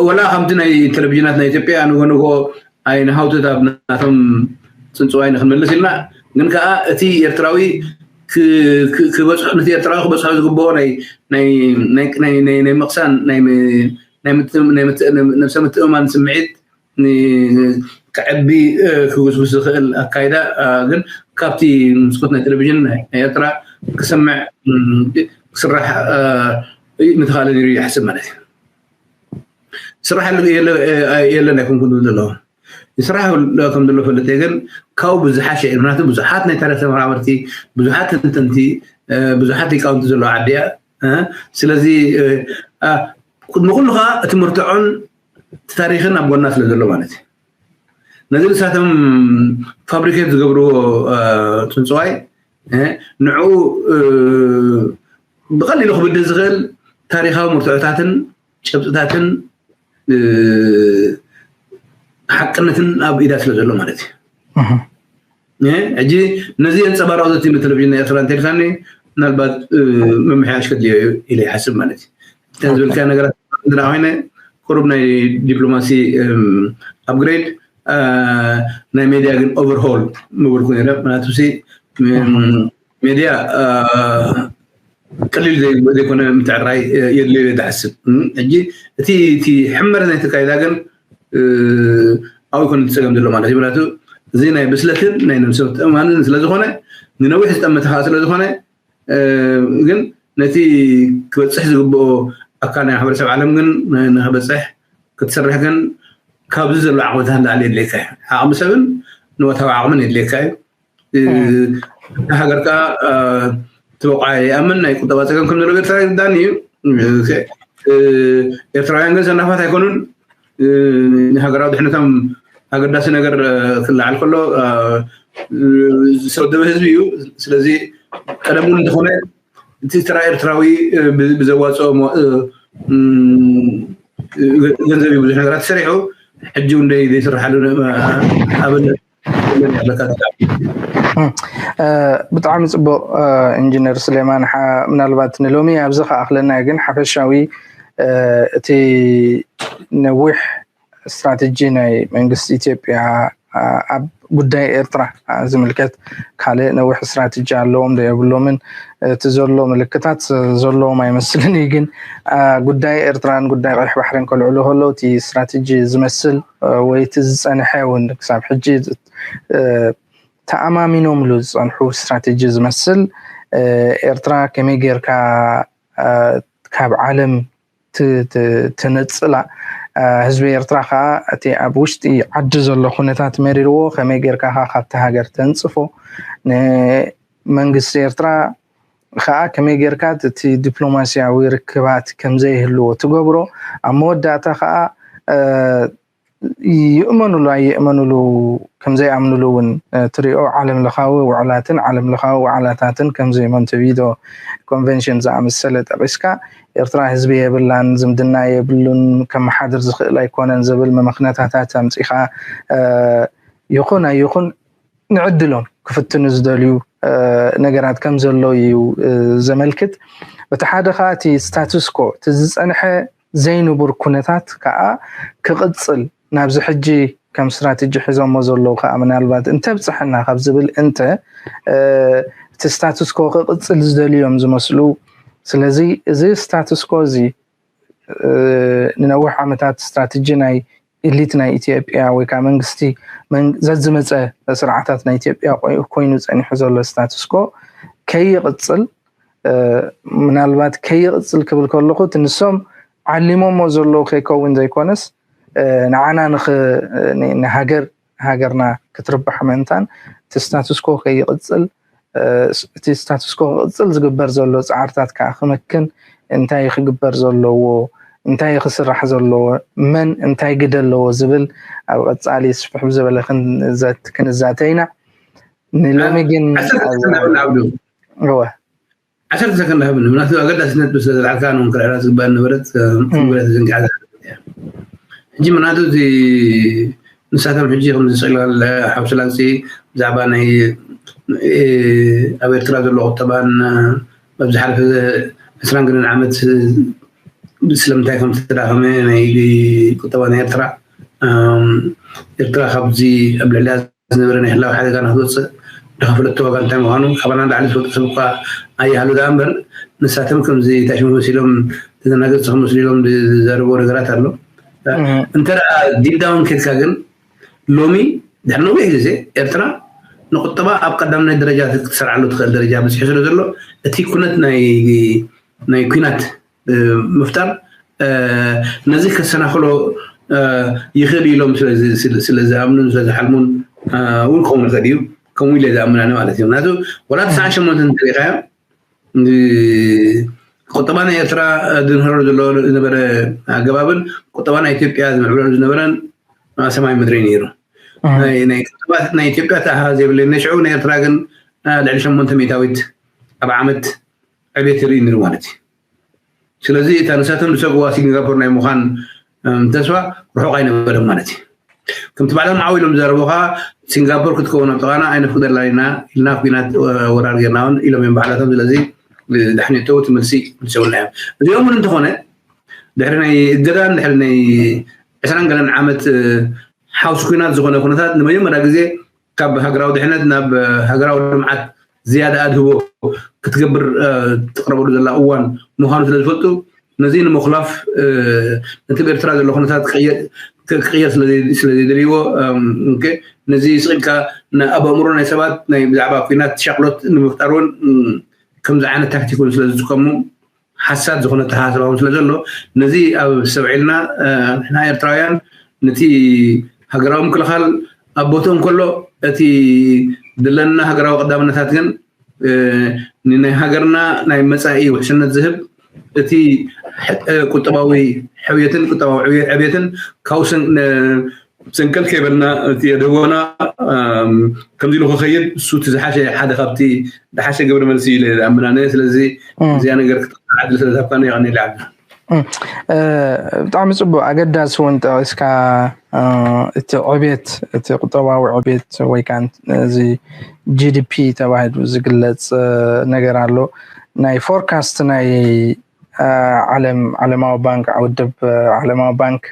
ወላ ከምቲ ናይ ቴሌቪዥናት ናይ ኢትዮጵያ ንጎ ንጎ ኣይንሃውትት ኣብ ናቶም ፅንፅዋይ ንክንመልስ ኢልና ግን ከዓ እቲ ኤርትራዊ ክበፅሖ ነቲ ኤርትራዊ ክበፅሖ ዝግብኦ ናይ ምቕሳን ናይ ነብሰ ምትእምማን ስምዒት ክዕቢ ክጉስጉስ ዝኽእል ኣካይዳ ግን ካብቲ መስኮት ናይ ቴሌቪዥን ናይ ኤርትራ ክሰምዕ ክስራሕ ምተኻእለ ነይሩ ይሓስብ ማለት እዩ። ስራሕ የለን ኣይኮንኩን ዝብል ዘለኹ ይስራሕ ከም ዘሎ ፈልጥ ግን ካብኡ ብዝሓሸ እዩ። ምክንያቱ ብዙሓት ናይ ታሪክ ተመራመርቲ ብዙሓት ተንተንቲ ብዙሓት ሊቃውንቲ ዘለዋ ዓዲ እያ። ስለዚ ንኩሉ ከዓ እቲ ምርትዖን እቲ ታሪክን ኣብ ጎና ስለ ዘሎ ማለት እዩ። ነዚ ንሳቶም ፋብሪኬት ዝገብርዎ ፅንፅዋይ ንዕኡ ብቐሊሉ ክብድህ ዝኽእል ታሪኻዊ ምርትዖታትን ጨብጥታትን ሓቅነትን ኣብ ኢዳ ስለ ዘሎ ማለት እዩ። ሕጂ ነዚ የንፀባረቕ ዘቲ ቴሌቪዥን ናይ ኤርትራ እንተልካኒ ምናልባት ምምሕያሽ ከድልዮ እዩ ኢለ ይሓስብ ማለት እዩ። እተን ዝበልካ ነገራት ኮይነ ቁሩብ ናይ ዲፕሎማሲ ኣፕግሬድ ናይ ሜድያ ግን ኦቨርሆል ምብልኩ ነረ ምክንያቱ ሜድያ ቀሊል ዘይኮነ ምትዕራይ የድልዮ ዝሓስብ ሕጂ እቲ እቲ ሕመረት ናይ ተካይዳ ግን ኣብኡ ይኮነ ዝፀገም ዘሎ ማለት እዩ ምክንያቱ እዚ ናይ ብስለትን ናይ ነብሰ ምትእማንን ስለዝኮነ ንነዊሕ ዝጠመተ ከዓ ስለዝኮነ ግን ነቲ ክበፅሕ ዝግብኦ ኣካል ናይ ማሕበረሰብ ዓለም ግን ንክበፅሕ ክትሰርሕ ግን ካብዚ ዘሎ ዓቕምታት ንላዕሊ የድልየካ እዩ ዓቕሚ ሰብን ንወታዊ ዓቕምን የድልየካ እዩ ሃገር ከዓ ትበቋ ይኣምን ናይ ቁጠባ ፀገም ከም ዘሎ ኤርትራ ይርዳን እዩ ኤርትራውያን ግን ሰናፋት ኣይኮኑን ንሃገራዊ ድሕነቶም ኣገዳሲ ነገር ክለዓል ከሎ ዝተወደበ ህዝቢ እዩ ስለዚ ቀደም እውን እንተኾነ እቲ ስራ ኤርትራዊ ብዘዋፅኦ ገንዘብ ብዙሕ ነገራት ሰሪሑ ሕጂ እውን ዘይስርሓሉ ኣብነት ብጣዕሚ ፅቡቅ ኢንጂነር ስሌማን ምናልባት ንሎሚ ኣብዚ ከኣክለና ግን ሓፈሻዊ እቲ ነዊሕ ስትራተጂ ናይ መንግስቲ ኢትዮጵያ ኣብ ጉዳይ ኤርትራ ዝምልከት ካልእ ነዊሕ ስትራተጂ ኣለዎም ዶ የብሎምን እቲ ዘሎ ምልክታት ዘለዎም ኣይመስልን እዩ ግን ጉዳይ ኤርትራን ጉዳይ ቀይሕ ባሕርን ከልዕሉ ከለዉ እቲ ስትራተጂ ዝመስል ወይ እቲ ዝፀንሐ እውን ክሳብ ሕጂ ተኣማሚኖምሉ ዝፀንሑ ስትራተጂ ዝመስል ኤርትራ ከመይ ጌርካ ካብ ዓለም ትነፅላ ህዝቢ ኤርትራ ከዓ እቲ ኣብ ውሽጢ ዓዲ ዘሎ ኩነታት መሪርዎ ከመይ ጌርካ ካብቲ ሃገር ተንፅፎ ንመንግስቲ ኤርትራ ከዓ ከመይ ጌርካ እቲ ዲፕሎማሲያዊ ርክባት ከምዘይህልዎ ትገብሮ ኣብ መወዳእታ ከዓ ይእመኑሉ ኣይእመኑሉ ከምዘይኣምኑሉ እውን ትሪኦ ዓለም ለኻዊ ውዕላትን ዓለም ለኻዊ ውዕላታትን ከምዚ ሞንተቪዶ ኮንቨንሽን ዝኣመሰለ ጠቂስካ ኤርትራ ህዝቢ የብላን ዝምድና የብሉን ከመሓድር ዝኽእል ኣይኮነን ዝብል መመክነታታት ኣምፂኻ ይኹን ኣይኹን ንዕድሎም ክፍትኑ ዝደልዩ ነገራት ከም ዘሎ እዩ ዘመልክት። እቲ ሓደ ከዓ እቲ ስታቱስኮ እቲ ዝፀንሐ ዘይንቡር ኩነታት ከዓ ክቕፅል ናብዚ ሕጂ ከም ስትራተጂ ሒዞሞ ዘለዉ ከዓ ምናልባት እንተብፅሐና ካብ ዝብል እንተ እቲ ስታቱስኮ ክቕፅል ዝደልዮም ዝመስሉ ስለዚ እዚ ስታቱስኮ እዚ ንነዊሕ ዓመታት ስትራተጂ ናይ ኢሊት ናይ ኢትዮጵያ ወይ ከዓ መንግስቲ ዘዝመፀ ስርዓታት ናይ ኢትዮጵያ ኮይኑ ፀኒሑ ዘሎ ስታቱስኮ ከይቕፅል ምናልባት ከይቕፅል ክብል ከለኹ እቲ ንሶም ዓሊሞሞ ዘለዉ ከይከውን ዘይኮነስ ንዓና ንሃገር ሃገርና ክትርባሕ ምእንታን እቲ ስታቱስኮ ከይቕፅል እቲ ስታቱስኮ ክቕፅል ዝግበር ዘሎ ፃዕርታት ከዓ ክምክን እንታይ ክግበር ዘለዎ እንታይ ክስራሕ ዘለዎ መን እንታይ ግደ ኣለዎ ዝብል ኣብ ቀፃሊ ስፍሕ ብዝበለ ክንዘት ክንዛተ ኢና ንሎሚ ግን እወ ዓሰርተ ሰከንድ ሃብኒ ምክንያቱ ኣገዳስነት ብስለ ዘልዓልካ ንክንክርዕራ ዝግባእ ነበረት ክብረት ዘንጊዓ ሕጂ ምክንያቱ እቲ ንሳቶም ሕጂ ከም ዝስእላ ሓብስላንሲ ብዛዕባ ናይ ኣብ ኤርትራ ዘሎ ቁጠባን ኣብ ዝሓለፈ ዕስራን ገለን ዓመት ስለምንታይ ከም ዝተዳኸመ ናይ ቁጠባ ናይ ኤርትራ ኤርትራ ካብዚ ኣብ ልዕሊያ ዝነበረ ናይ ህላዊ ሓደጋ ንክትወፅእ ዝኸፈለቶ ዋጋ እንታይ ምዃኑ ካባና ንላዕሊ ዝፈልጡ ሰብ እኳ ኣይሃሉ ደኣ እምበር ንሳቶም ከምዚ ታሽሙ መሲሎም ተዘናገፅቲ ክመስሉ ኢሎም ዝዛረብዎ ነገራት ኣሎ እንተ ደኣ ዲፕ ዳውን ኬድካ ግን ሎሚ ድሕሪ ነዊሕ ግዜ ኤርትራ ንቁጠባ ኣብ ቀዳምነት ደረጃ ክትሰርዓሉ ትኽእል ደረጃ በፂሑ ስለ ዘሎ እቲ ኩነት ናይ ናይ ኩናት ምፍጣር ነዚ ከሰናኽሎ ይኽእል ኢሎም ስለዝኣምኑን ስለዝሓልሙን እውን ክኸውን ይኽእል እዩ ከምኡ ኢለ ዝኣምን ኣነ ማለት እዩ ምክንያቱ ወላ ተስዓ ሸሞንተ እንተሪኢኻዮ ቁጠባ ናይ ኤርትራ ዝምህረሉ ዘሎ ዝነበረ ኣገባብን ቁጠባ ናይ ኢትዮጵያ ዝምዕብለሉ ዝነበረን ሰማይ ምድሪ ነይሩ ናይ ኢትዮጵያ ተኣሃዝ የብለይ ነሽዑ ናይ ኤርትራ ግን ልዕሊ ሸሞንተ ሚእታዊት ኣብ ዓመት ዕቤት ይርኢ ነይሩ ማለት እዩ። ስለዚ እታ ንሳቶም ዝሰግዋ ሲንጋፖር ናይ ምዃን ተስፋ ርሑቕ ኣይነበረን ማለት እዩ። ከምቲ ባዕሎም ዓው ኢሎም ዝዛረቡ ከዓ ሲንጋፖር ክትከውን ኣብ ጥቓና ኣይነፍቅደላን ኢና ኢልና ኩናት ወራር ጌርና እውን ኢሎም እዮም ባዕላቶም። ስለዚ ዳሕኔቶ እቲ መልሲ መልሰውና እዮም። እዚኦም እውን እንተኾነ ድሕሪ ናይ እገዳን ድሕሪ ናይ ዕስራን ገለን ዓመት ሓውሲ ኩናት ዝኾነ ኩነታት ንመጀመርያ ግዜ ካብ ሃገራዊ ድሕነት ናብ ሃገራዊ ልምዓት ዝያዳ ኣድህቦ ክትገብር ትቕረበሉ ዘላ እዋን ምዃኑ ስለ ዝፈልጡ ነዚ ንምኹላፍ ነቲ ኤርትራ ዘሎ ኩነታት ክቕየር ስለዘይደልይዎ ነዚ ስቕ ኢልካ ኣብ ኣእምሮ ናይ ሰባት ናይ ብዛዕባ ኩናት ሻቕሎት ንምፍጣር እውን ከምዚ ዓይነት ታክቲክ እውን ስለ ዝጥቀሙ ሓሳድ ዝኾነ ተሓሳስባውን ስለ ዘሎ ነዚ ኣብ ሰብዒልና ንሕና ኤርትራውያን ነቲ ሃገራዊ ምክልኻል ኣብ ቦትኡ እንከሎ እቲ ድለና ሃገራዊ ቀዳምነታት ግን ንናይ ሃገርና ናይ መጻኢ ውሕስነት ዝህብ እቲ ቁጠባዊ ሕውየትን ቁጠባዊ ዕብየትን ካብኡ ሰንቀል ከይበልና እቲ የድህቦና ከምዚ ኢሉ ክኸይድ እሱ እቲ ዝሓሸ ሓደ ካብቲ ዝሓሸ ግብረ መልሲ ኢለ ዝኣምን ኣነ። ስለዚ እዚኣ ነገር ክትዓድል ስለ ዝሃብካኒ የቐንየለይ ዓብዱ። ብጣዕሚ ፅቡቅ ኣገዳሲ እውን ጠቂስካ እቲ ዕቤት እቲ ቁጠባዊ ዕቤት ወይ ከዓ እዚ ጂዲፒ ተባሂሉ ዝግለፅ ነገር ኣሎ ናይ ፎርካስት ናይ ዓለም ዓለማዊ ባንክ ውድብ ዓለማዊ ባንክ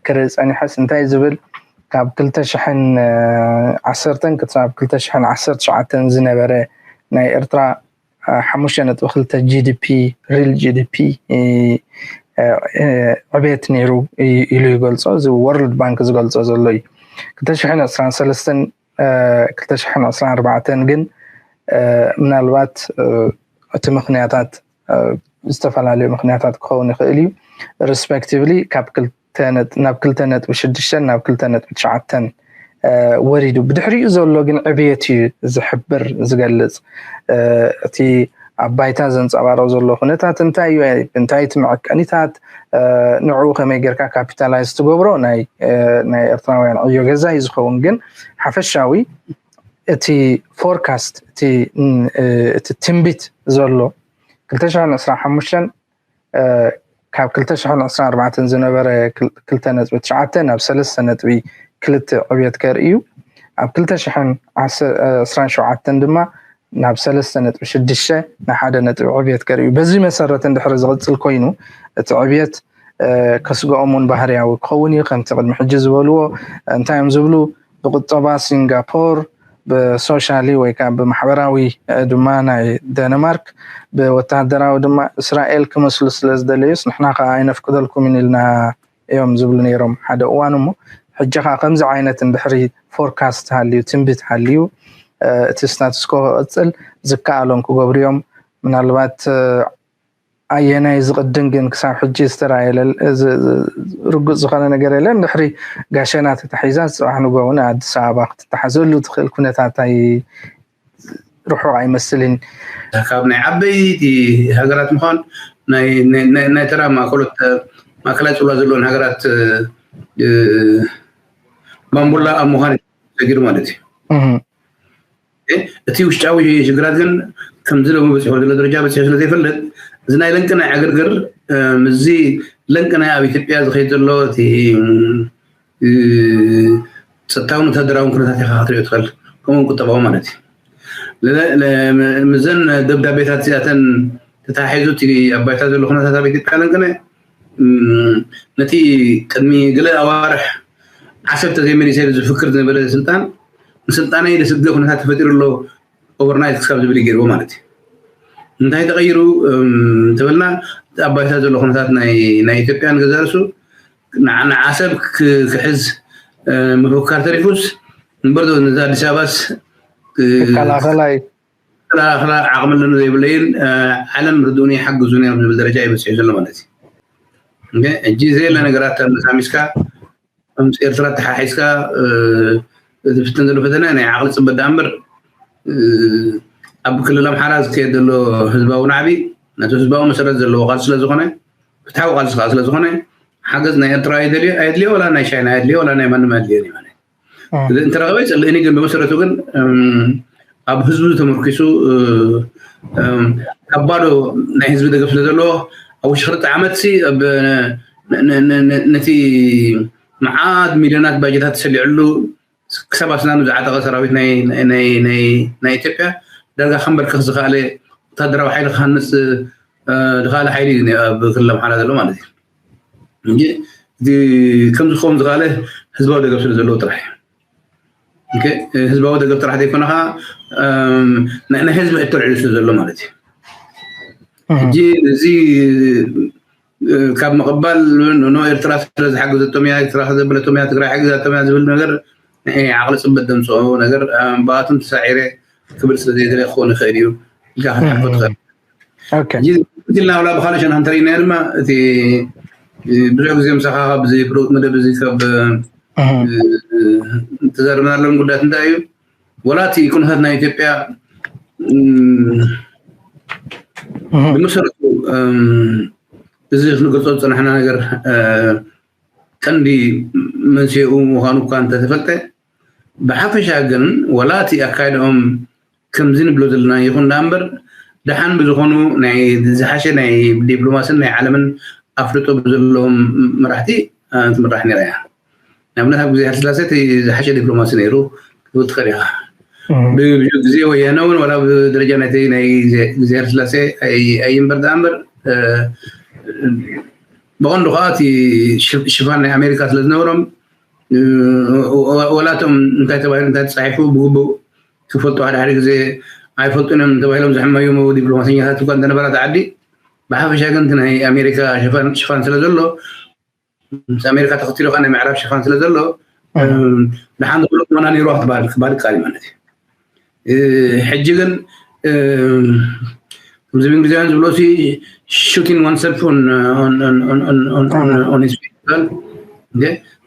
ክርኢ ፀኒሐስ እንታይ ዝብል ካብ ክልተ ሽሕን ዓሰርተን ክሳብ ክልተ ሽሕን ዓሰርተ ትሽዓተን ዝነበረ ናይ ኤርትራ ሓሙሽተ ነጥቢ ክልተ ጂዲፒ ሪል ጂዲፒ ዕቤት ነይሩ ኢሉ ይገልፆ። እዚ ወርልድ ባንክ ዝገልፆ ዘሎ እዩ። ክልተ ሽሕን ዕስራን ሰለስተን ክልተ ሽሕን ዕስራን ኣርባዕተን ግን ምናልባት እቲ ምክንያታት ዝተፈላለዩ ምክንያታት ክኸውን ይኽእል እዩ። ሪስፐክቲቭሊ ካብ ናብ ክልተ ነጥቢ ሽዱሽተን ናብ ክልተ ነጥቢ ትሽዓተን ወሪዱ። ብድሕሪኡ ዘሎ ግን ዕብየት እዩ ዝሕብር ዝገልፅ። እቲ ኣብ ባይታ ዘንፀባርቕ ዘሎ ኩነታት እንታይ እዩ? እንታይ እቲ መዐቀኒታት ንዕኡ ከመይ ጌርካ ካፒታላይዝ ትገብሮ ናይ ኤርትራውያን ዕዮ ገዛ እዩ ዝኸውን። ግን ሓፈሻዊ እቲ ፎርካስት እቲ ትንቢት ዘሎ ክልተ ሽሕን ዕስራን ሓሙሽተን ካብ ክልተ ሽሕን ዕስራን ኣርባዕተን ዝነበረ ክልተ ነጥቢ ትሽዓተ ናብ ሰለስተ ነጥቢ ክልተ ዕብየት ከርኢ እዩ። ኣብ ክልተ ሽሕን ዕስራን ሸውዓተን ድማ ናብ ሰለስተ ነጥቢ ሽዱሽተ ንሓደ ነጥቢ ዕብየት ከርኢ እዩ። በዚ መሰረት እንድሕሪ ዝቕፅል ኮይኑ እቲ ዕብየት ከስግኦም እውን ባህርያዊ ክኸውን እዩ። ከምቲ ቅድሚ ሕጂ ዝበልዎ እንታይ እዮም ዝብሉ ብቁጠባ ሲንጋፖር ብሶሻሊ ወይ ከዓ ብማሕበራዊ ድማ ናይ ደንማርክ ብወታደራዊ ድማ እስራኤል ክመስሉ ስለ ዝደለዩስ ንሕና ከዓ ኣይነፍቅደልኩምን ኢልና እዮም ዝብሉ ነይሮም ሓደ እዋን። እሞ ሕጂ ከዓ ከምዚ ዓይነት እንድሕሪ ፎርካስት ሃልዩ ትንቢት ሃልዩ እቲ ስታትስኮ ክቕፅል ዝከኣሎም ክገብሩ እዮም። ምናልባት ኣየናይ ዝቕድም ግን ክሳብ ሕጂ ዝተረኣየ ርጉፅ ዝኾነ ነገር የለን። ድሕሪ ጋሸና ተታሒዛ ፅባሕ ንጎ እውን ኣዲስ ኣበባ ክትተሓዘሉ ትኽእል ኩነታት ኣይ ርሑቕ ኣይመስልን። ካብ ናይ ዓበይቲ ሃገራት ምዃን ናይ ተራ ማእከሎት ማእከላይ ፅልዋ ዘለዎን ሃገራት ባምቡላ ኣብ ምዃን ሰጊሩ ማለት እዩ። እቲ ውሽጣዊ ሽግራት ግን ከምዚ ሎሚ በፂሑ ዘሎ ደረጃ በፂሑ ስለ ዘይፈልጥ እዚ ናይ ለንቂ ናይ ዕግርግር ምስዚ ለንቂ ናይ ኣብ ኢትዮጵያ ዝኸይድ ዘሎ እቲ ጸጥታውን ወታደራውን ኩነታት ኢኻ ክትሪኦ ትኽእል፣ ከምኡውን ቁጠባዊ ማለት እዩ። ምዘን ደብዳቤታት እዚኣተን ተተሓሒዙ እቲ ኣብ ባይታ ዘሎ ኩነታት ኣብ ኢትዮጵያ ለንቅነ ነቲ ቅድሚ ገለ ኣዋርሕ ዓሰብ ተዘይመሊሰ ዝፍክር ዝነበረ ስልጣን ንስልጣነይ ዘስግእ ኩነታት ተፈጢሩ ኣሎ ኦቨርናይት ክሳብ ዝብል ገይርዎ ማለት እዩ። እንታይ ተቐይሩ ተበልና ኣብ ባይታ ዘሎ ኩነታት ናይ ኢትዮጵያን ገዛ ርእሱ ንዓሰብ ክሕዝ ምፍካር ተሪፉስ እምበር ነዛ ኣዲስ ኣበባስ ይከላኸላ ዓቕሚ ኣለኒ ዘይብለይን ዓለም ርድኡኒ ሓግዙኒ ኣብ ዝብል ደረጃ ይበፅሑ ዘሎ ማለት እዩ። ሕጂ ዘየለ ነገራት ተመሳሚስካ ምስ ኤርትራ ተሓሒዝካ ዝፍትን ዘሎ ፈተነ ናይ ዓቕሊ ፅበት ደኣ እምበር ኣብ ክልል ኣምሓራ ዝካየድ ዘሎ ህዝባዊ ናዕቢ ነቲ ህዝባዊ መሰረት ዘለዎ ቃልሲ ስለ ዝኾነ ፍትሓዊ ቃልሲ ከዓ ስለ ዝኾነ ሓገዝ ናይ ኤርትራ ኣየድልዮ ኣየድልዮ ወላ ናይ ቻይና ኣየድልዮ ወላ ናይ ማንም ኣየድልዮ ማለት እዚ እንተረኸበ ይፅልእኒ ግን ብመሰረቱ ግን ኣብ ህዝቡ ተመርኪሱ ካብ ባዶ ናይ ህዝቢ ደገፍ ስለ ዘለዎ ኣብ ውሽጢ ክልተ ዓመት ሲ ነቲ መዓት ሚልዮናት ባጀታት ተሰሊዕሉ ክሳብ ኣስናኑ ዝዓጠቐ ሰራዊት ናይ ኢትዮጵያ ዳርጋ ከንበርክኽ ዝኸኣለ ወታደራዊ ሓይሊ ክሃንፅ ዝኸኣለ ሓይሊ እዩ ኣብ ክልል ኣምሓራ ዘሎ ማለት እዩ። እንጂ እቲ ከም ዝኸውን ዝኸኣለ ህዝባዊ ደገፍ ስለ ዘለዎ ጥራሕ እዩ። ህዝባዊ ደገፍ ጥራሕ ዘይኮነ ከዓ ናይ ህዝቢ ሕቶ ልዕሉ ስለ ዘሎ ማለት እዩ። ሕጂ እዚ ካብ ምቕባል ኖ ኤርትራ ስለ ዝሓገዘቶም እያ፣ ኤርትራ ዘበለቶም እያ፣ ትግራይ ሓጊዛቶም እያ ዝብል ነገር ዓቕሊ ፅበት ደምፅኦ ነገር ብኣቶም ተሳዒረ ክብል ስለ ዘይደለ ክኸውን ይኽእል እዩ ኢልካ ክትሓቶ ትኽእል። ሕጂ ኢልና ዋላ ብካልእ ሸነኽ እንተሪእናዮ ድማ እቲ ብዙሕ ግዜ ምሳኻ ካብዚ ፍሉጥ መደብ እዚ ካብ ተዛርብናሎም ጉዳያት እንታይ እዩ? ወላ እቲ ኩነታት ናይ ኢትዮጵያ ብመሰረቱ እዚ ክንገልጾ ዝጸናሕና ነገር ቀንዲ መንስኤኡ ምዃኑ እኳ እንተተፈልጠ፣ ብሓፈሻ ግን ወላ እቲ ኣካይድኦም ከምዚ ንብሎ ዘለና ይኹን ደኣ እምበር፣ ደሓን ብዝኾኑ ናይ ዝሓሸ ናይ ዲፕሎማስን ናይ ዓለምን ኣፍልጦ ብዘለዎም መራሕቲ ትምራሕ ነይራ እያ። ንኣብነት ኣብ ግዜ ሃይለስላሴ እቲ ዝሓሸ ዲፕሎማሲ ነይሩ ክትብል ትኽእል ኢኻ። ብብዙሕ ግዜ ወያነ እውን ዋላ ብደረጃ ናይቲ ናይ ግዜ ሃይለስላሴ ኣይእምበር ደኣ እምበር ብቐንዱ ከዓ እቲ ሽፋን ናይ ኣሜሪካ ስለ ዝነበሮም ዋላ እቶም እንታይ ተባሂሉ እንታይ ተፃሒፉ ብግቡእ ክፈልጡ ሓደ ሓደ ግዜ ኣይፈልጡን እዮም ተባሂሎም ዝሕመዩ ዲፕሎማሰኛታት እኳ እንተነበራ እቲ ዓዲ ብሓፈሻ ግን ናይ ኣሜሪካ ሽፋን ስለ ዘሎ ምስ ኣሜሪካ ተኸቲሉ ናይ ምዕራብ ሽፋን ስለ ዘሎ ደሓን ዝብሎ ቁመና ነይርዋ ክትበሃል ክባል ይከኣል ማለት እዩ። ሕጂ ግን ከምዚ ብእንግሊዝያን ዝብሎ ሲ shooting oneself on on on on on on his feet ይባል።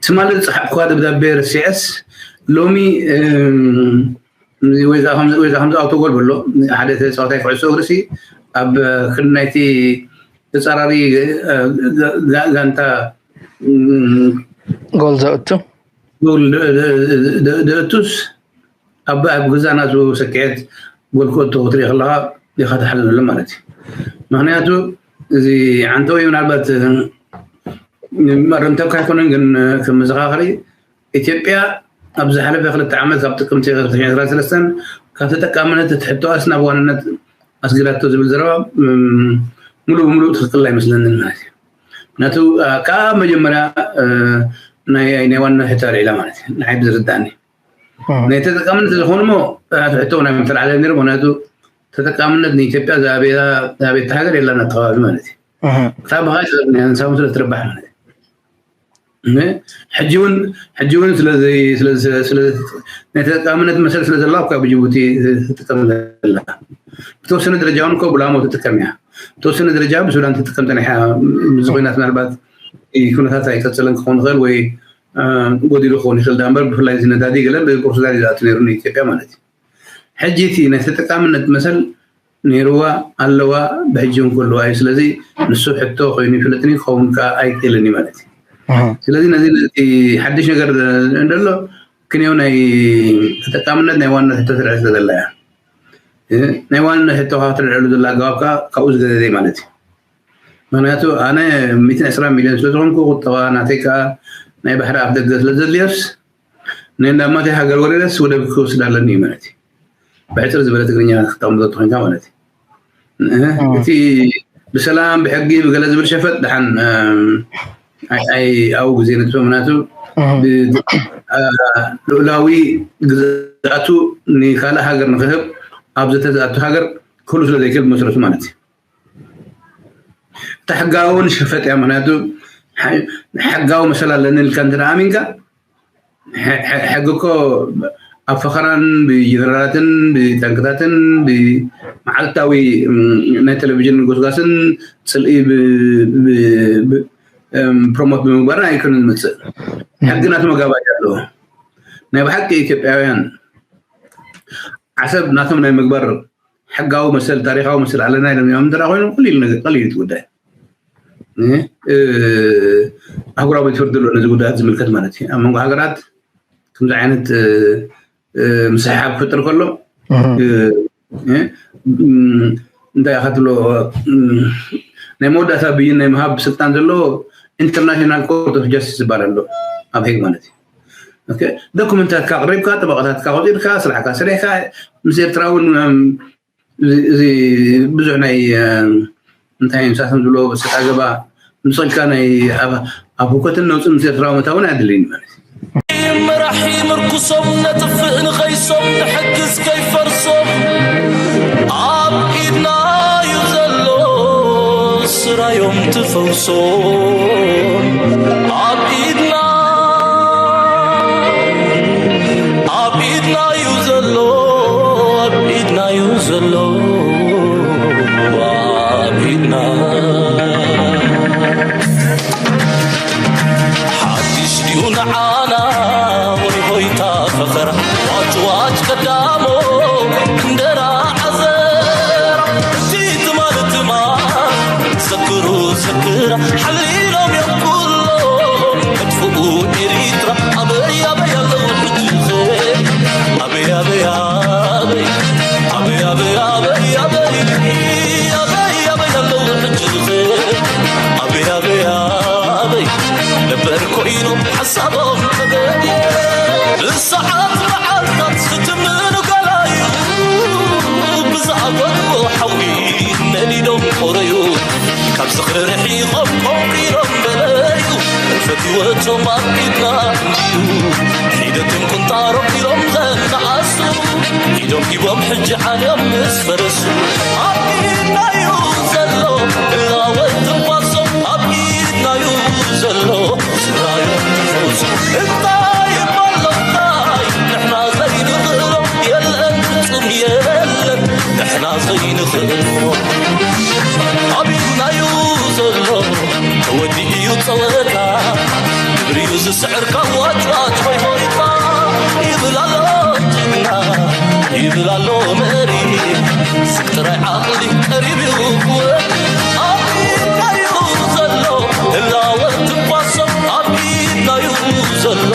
ትማሊ ዝፀሓፍኩዋ ደብዳቤ ረሲዐስ ሎሚ ወይ ከምዚ ኣውቶጎል በሎ ሓደ ተፃዋታይ ኩዕሶ እግሪ ሲ ኣብ ክንዲ ናይቲ ተፃራሪ ጋንታ ጎል ዘእቱ ጎል ደእቱስ ኣብ ኣብ ገዛ ናቱ ሰኪዐት ጎል ክእቱ ክትርኢ ከለካ ኢካ ትሓዝነሉ ማለት እዩ። ምክንያቱ እዚ ዓንተወይ ምናልባት መረምተካ ኣይኮነን ግን ከም መዘኻኸሪ ኢትዮጵያ ኣብ ዝሓለፈ ክልተ ዓመት ካብ ጥቅምቲ ክልተ ሽሕን ዕስራን ሰለስተን ካብ ተጠቃምነት እቲ ሕቶኣስ ናብ ዋንነት ኣስጊዳቶ ዝብል ዘረባ ሙሉ ብሙሉ ትክክል ኣይመስለንን ማለት እዩ። ምክንያቱ ካብ መጀመርያ ናይ ናይ ዋንነት ሕቶ ኣልዒላ ማለት እዩ ንዓይ ብዝርዳእኒ ናይ ተጠቃምነት ዝኾኑ ሞ ሕቶ ናይ ምተልዓለ ነይሩ ምክንያቱ ተጠቃምነት ንኢትዮጵያ ዝኣበየታ ዝኣበየታ ሃገር የላን ኣተኸባቢ ማለት እዩ። እታ ብኻ ንሳውን ስለ ትርባሕ ማለት እዩ። ሕጂ እውን ሕጂ እውን ናይ ተጠቃምነት መሰል ስለ ዘለዋ እኳ ብጅቡቲ ትጥቀም ዘላ ብተወሰነ ደረጃ እውን እኮ ብላሞ ትጥቀም እያ። ብተወሰነ ደረጃ ብሱዳን ትጥቀም ፀኒሓ። እዚ ኮይናት ምናልባት ኩነታት ኣይቀፅለን ክኸውን ይኽእል ወይ ጎዲሉ ክኸውን ይኽእል ዳ እምበር ብፍላይ እዚ ነዳዲ ገለ ብፖርቱጋል እዩ ዝኣቱ ነይሩ ንኢትዮጵያ ማለት እዩ። ሕጂ እቲ ናይ ተጠቃምነት መሰል ነይርዋ ኣለዋ ብሕጂ እውን ክህልዋ እዩ። ስለዚ ንሱ ሕቶ ኮይኑ ይፍለጥኒ ክኸውን ከዓ ኣይክእልን እዩ ማለት እዩ። ስለዚ ነዚ ነቲ ሓድሽ ነገር እንደሎ ክንየው ናይ ተጠቃምነት ናይ ዋንነት ሕቶ ትልዕል ስለ ዘላ እያ። ናይ ዋንነት ሕቶ ካብ ትልዕሉ ዘላ ኣገባብ ከዓ ካብኡ ዝገዘዘ ማለት እዩ። ምክንያቱ ኣነ ሚእትን ዕስራን ሚልዮን ስለ ዝኾንኩ ቁጠባ ናተይ ከዓ ናይ ባሕሪ ኣፍ ደገ ስለ ዘድልዮስ ናይ እንዳማተይ ሃገር ወሪረስ ወደብ ክወስድ ኣለኒ እዩ ማለት እዩ። ብሕፅር ዝበለ ትግርኛ ክተቐምጦ ተኮንካ ማለት እዩ። እቲ ብሰላም ብሕጊ ብገለ ዝብል ሸፈጥ ደሓን ኣብኡ ግዜ ነጥፈ ምክንያቱ ልኡላዊ ግዝኣቱ ንካልእ ሃገር ንክህብ ኣብ ዘተዝኣቱ ሃገር ክህሉ ስለ ዘይክእል ብመሰረቱ ማለት እዩ። እታ ሕጋዊ እውን ሸፈጥ እያ ምክንያቱ ሕጋዊ መሰል ኣለኒ ኢልካ እንተ ኣሚንካ ሕጊ እኮ ኣብ ፈኸራን ብጀነራላትን ብታንክታትን ብመዓልታዊ ናይ ቴሌቪዥን ጎስጓስን ፅልኢ ፕሮሞት ብምግባርን ኣይኮነ ዝመፅእ። ሕጊ ናቱ መጋባእያ ኣለዎ። ናይ ብሓቂ ኢትዮጵያውያን ዓሰብ ናቶም ናይ ምግባር ሕጋዊ መሰል ታሪካዊ መሰል ኣለና ኢሎም እዮም እንተ ኮይኑ ቀሊል ነገር ቀሊል ጉዳይ ኣህጉራዊ ቤት ፍርዲ ኣሎ ነዚ ጉዳያት ዝምልከት ማለት እዩ። ኣብ መንጎ ሃገራት ከምዚ ዓይነት ምስሕሓብ ክፍጥር ከሎ እንታይ ኢኻ ትብሎ? ናይ መወዳእታ ብይን ናይ ምሃብ ስልጣን ዘለዎ ኢንተርናሽናል ኮርት ኦፍ ጀስቲስ ዝበሃል ኣሎ ኣብ ሄግ ማለት እዩ። ዶኩመንታትካ ኣቅሪብካ፣ ጠበቃታትካ ቆፂርካ፣ ስራሕካ ሰሪሕካ፣ ምስ ኤርትራ እውን እዚ ብዙሕ ናይ እንታይ ንሳቶም ዝብሎ ሰጣ ገባ ምስ ኢልካ ናይ ኣብ ሁከትን ነውፅን ምስ ኤርትራ ምእታውን ኣድልይን ማለት እዩ። መራሒ ምርኩሶም ነጥፍእ ንኸይሶም ንሕግዝ ከይፈርሶም ኣብ ኢድና እዩ ዘሎ ስራዮም ትፈውሶም ኣብ ኢድና ኣብ ኢድና እዩ ዘሎ ኣብ ኢድና እዩ ዘሎ ኣብ ኢድና ሓድሽ ድዩ ንዓና ወይ ሆይታ ፈኸራ ዋጭ ዋጭ ቀዳሞ እንደራ ዓዘራ እቲ ትማል ትማል ዘክሩ ዘክራ ሓሊሎም እዮም ኩሎም መጥፍኡ ኤሪትራ ኣበይ ኣበይ ኣለዉ ሕጂ ኣበይ ኣበይ ኣበይ ኣበይ ኣበይ ኣበይ ኣበይ ኣበይ ኣበይ ኣበይ ኣለዉ ሕጂ ኣበይ ኣበይ ኣበይ ነበር ኮይኖም ሓሳቦም ተገዲ ብሰዓት መዓልታት ዝትምኑ ገላዩ ብዝኣበድዎ ሓዊ ነዲዶም ቆረዩ ካብ ዝኽሪ ርሒቖም ቆንቂሮም በለዩ ፈትወቶም ኣብ ኢድና እንድዩ ሒደትን ቁንጣሮም ኢሎም ዘነኣሱ ኢዶም ሂቦም ሕጂ ዓንዮም ምስ ፈረሱ ኣብ ኢድናዩ ዘሎ እላወት ትንፋሶም ኣብ ኢድናዩ ዘሎ ስራዮም ትፈውሱ እንታይ እሞ ኣሎ እንታይ ንሕና ዘይንኽእሎ የለን ፍጹም የለን ንሕና ዘይንኽእሎ ኣብ ኢድናዩ ዘሎ ተወዲኡ እዩ ጸወታ ግብሪዩ ዝስዕር ካብ ዋጭዋጭ ሆይ ሆይታ ይብል ኣሎ ጅግና ይብል ኣሎ መሪ ስቅ ጥራይ ዓቕሊ ቀሪብ እዩ ክወዲ ኣብ ኢድናዩ ዘሎ ህላወ ትንፋሶም ኣብ ኢድናዩ ዘሎ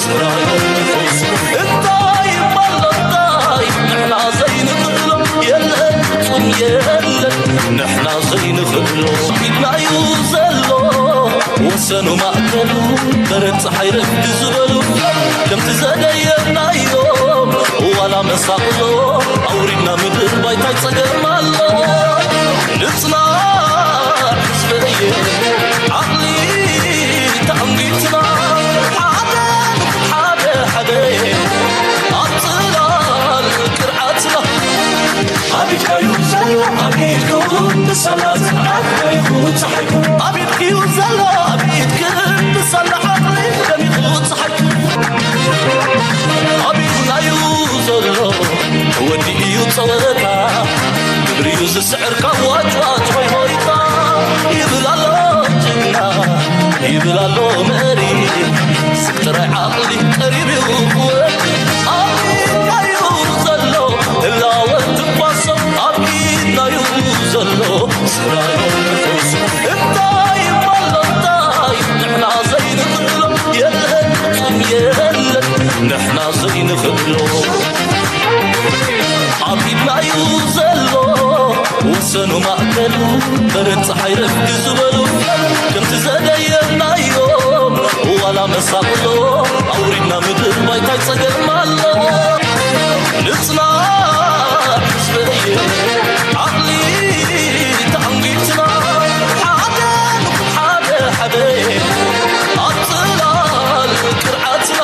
ስራዮ ትፈውሱ እንታይ እሞ ኣሎ እንታይ ንሕና ዘይንኽእሎ የለን ፍጹም የለን ንሕና ዘይንኽእሎ ኢድናዩ ዘሎ ወሰኑ ማእከሉ በረድ ፀሓይ ረፍዲ ዝበሉ ከምቲ ዘደየናዮም ዋላ መሳቕሎ ኣውሪድና ምድር ባይታይ ፀገም ኣሎ ንፅናዕ ህዝበየ ዓቕሊ ተኣንጊትና ሓደ ሓደ ሓደ ኣብ ፅላል ቅርዓትና ኣብ ኢድካዩ ዘሎ ኣብ ኢድኩም ብሰላ ዝዓበይኩ ፀሓይኩ ኣብ ኢድክዩ ዘሎ ኣብ ኢድክን ብሰላ ዓቕሊ ደሚቑ ፀሓይኩ ኣብ ኢድናዩ ዘሎ ተወዲኡ እዩ ፀወታ ግብሪዩ ዝስዕር ካብ ዋጭዋጭ ሆይ ሆይታ ይብል ኣሎ ጅግና ይብል ኣሎ መሪ ስቅ ጥራይ ዓቕሊ ቀሪብ እዩ ክወዲ ኣብ ኢድካዩ ዘሎ ህላወ ትንፋሶም ኣብ ኢድናዩ ዘሎ ስራዮም ትፈውሱ እንታይ እሞ ኣሎ እንታይ ንሕና ዘይንኽእሎ የለን ፍጹም የለን ንሕና ዘይንኽእሎ ኣብ ኢድናዩ ዘሎ ወሰኑ ማእከሉ በረድ ፀሓይ ረፍዲ ዝበሉ ከምቲ ዘደየናዮም ዋላ መሳቕሎ ኣውሪድና ምድር ባይታይ ፀገም ኣሎ ንፅናዕ ህዝበየ ዓቕሊ ተኣንጊትና ሓደ ንኹን ሓደ ሓደ ኣብ ፅላል ቅርዓትና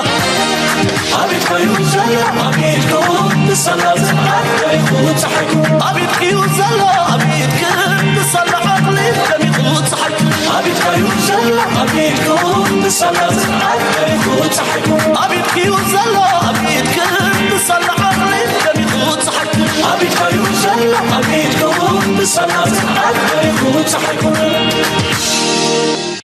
ኣብ ኢድካዩ ዘሎ ኣብ ኢድኩም ንሰላ ዝዓበይኩ ፀሓይኩ ኣብ ኢድክዩ ዘሎ ኣብ ኢድክን ንሰላ ዓቕሊ ደሚቑ ፀሓይኩ ኣብ ኢድካዩ ዘሎ ኣብ ኢድኩም ንሰላ ዝዓበይኩ ፀሓይኩ ኣብ ኢድክዩ ዘሎ ኣብ ኢድክን ንሰላ ዓቕሊ ደሚቑ ፀሓይኩ ኣብ ኢድካዩ ዘሎ ኣብ ኢድኩም ንሰላ ዝዓበይኩ ፀሓይኩ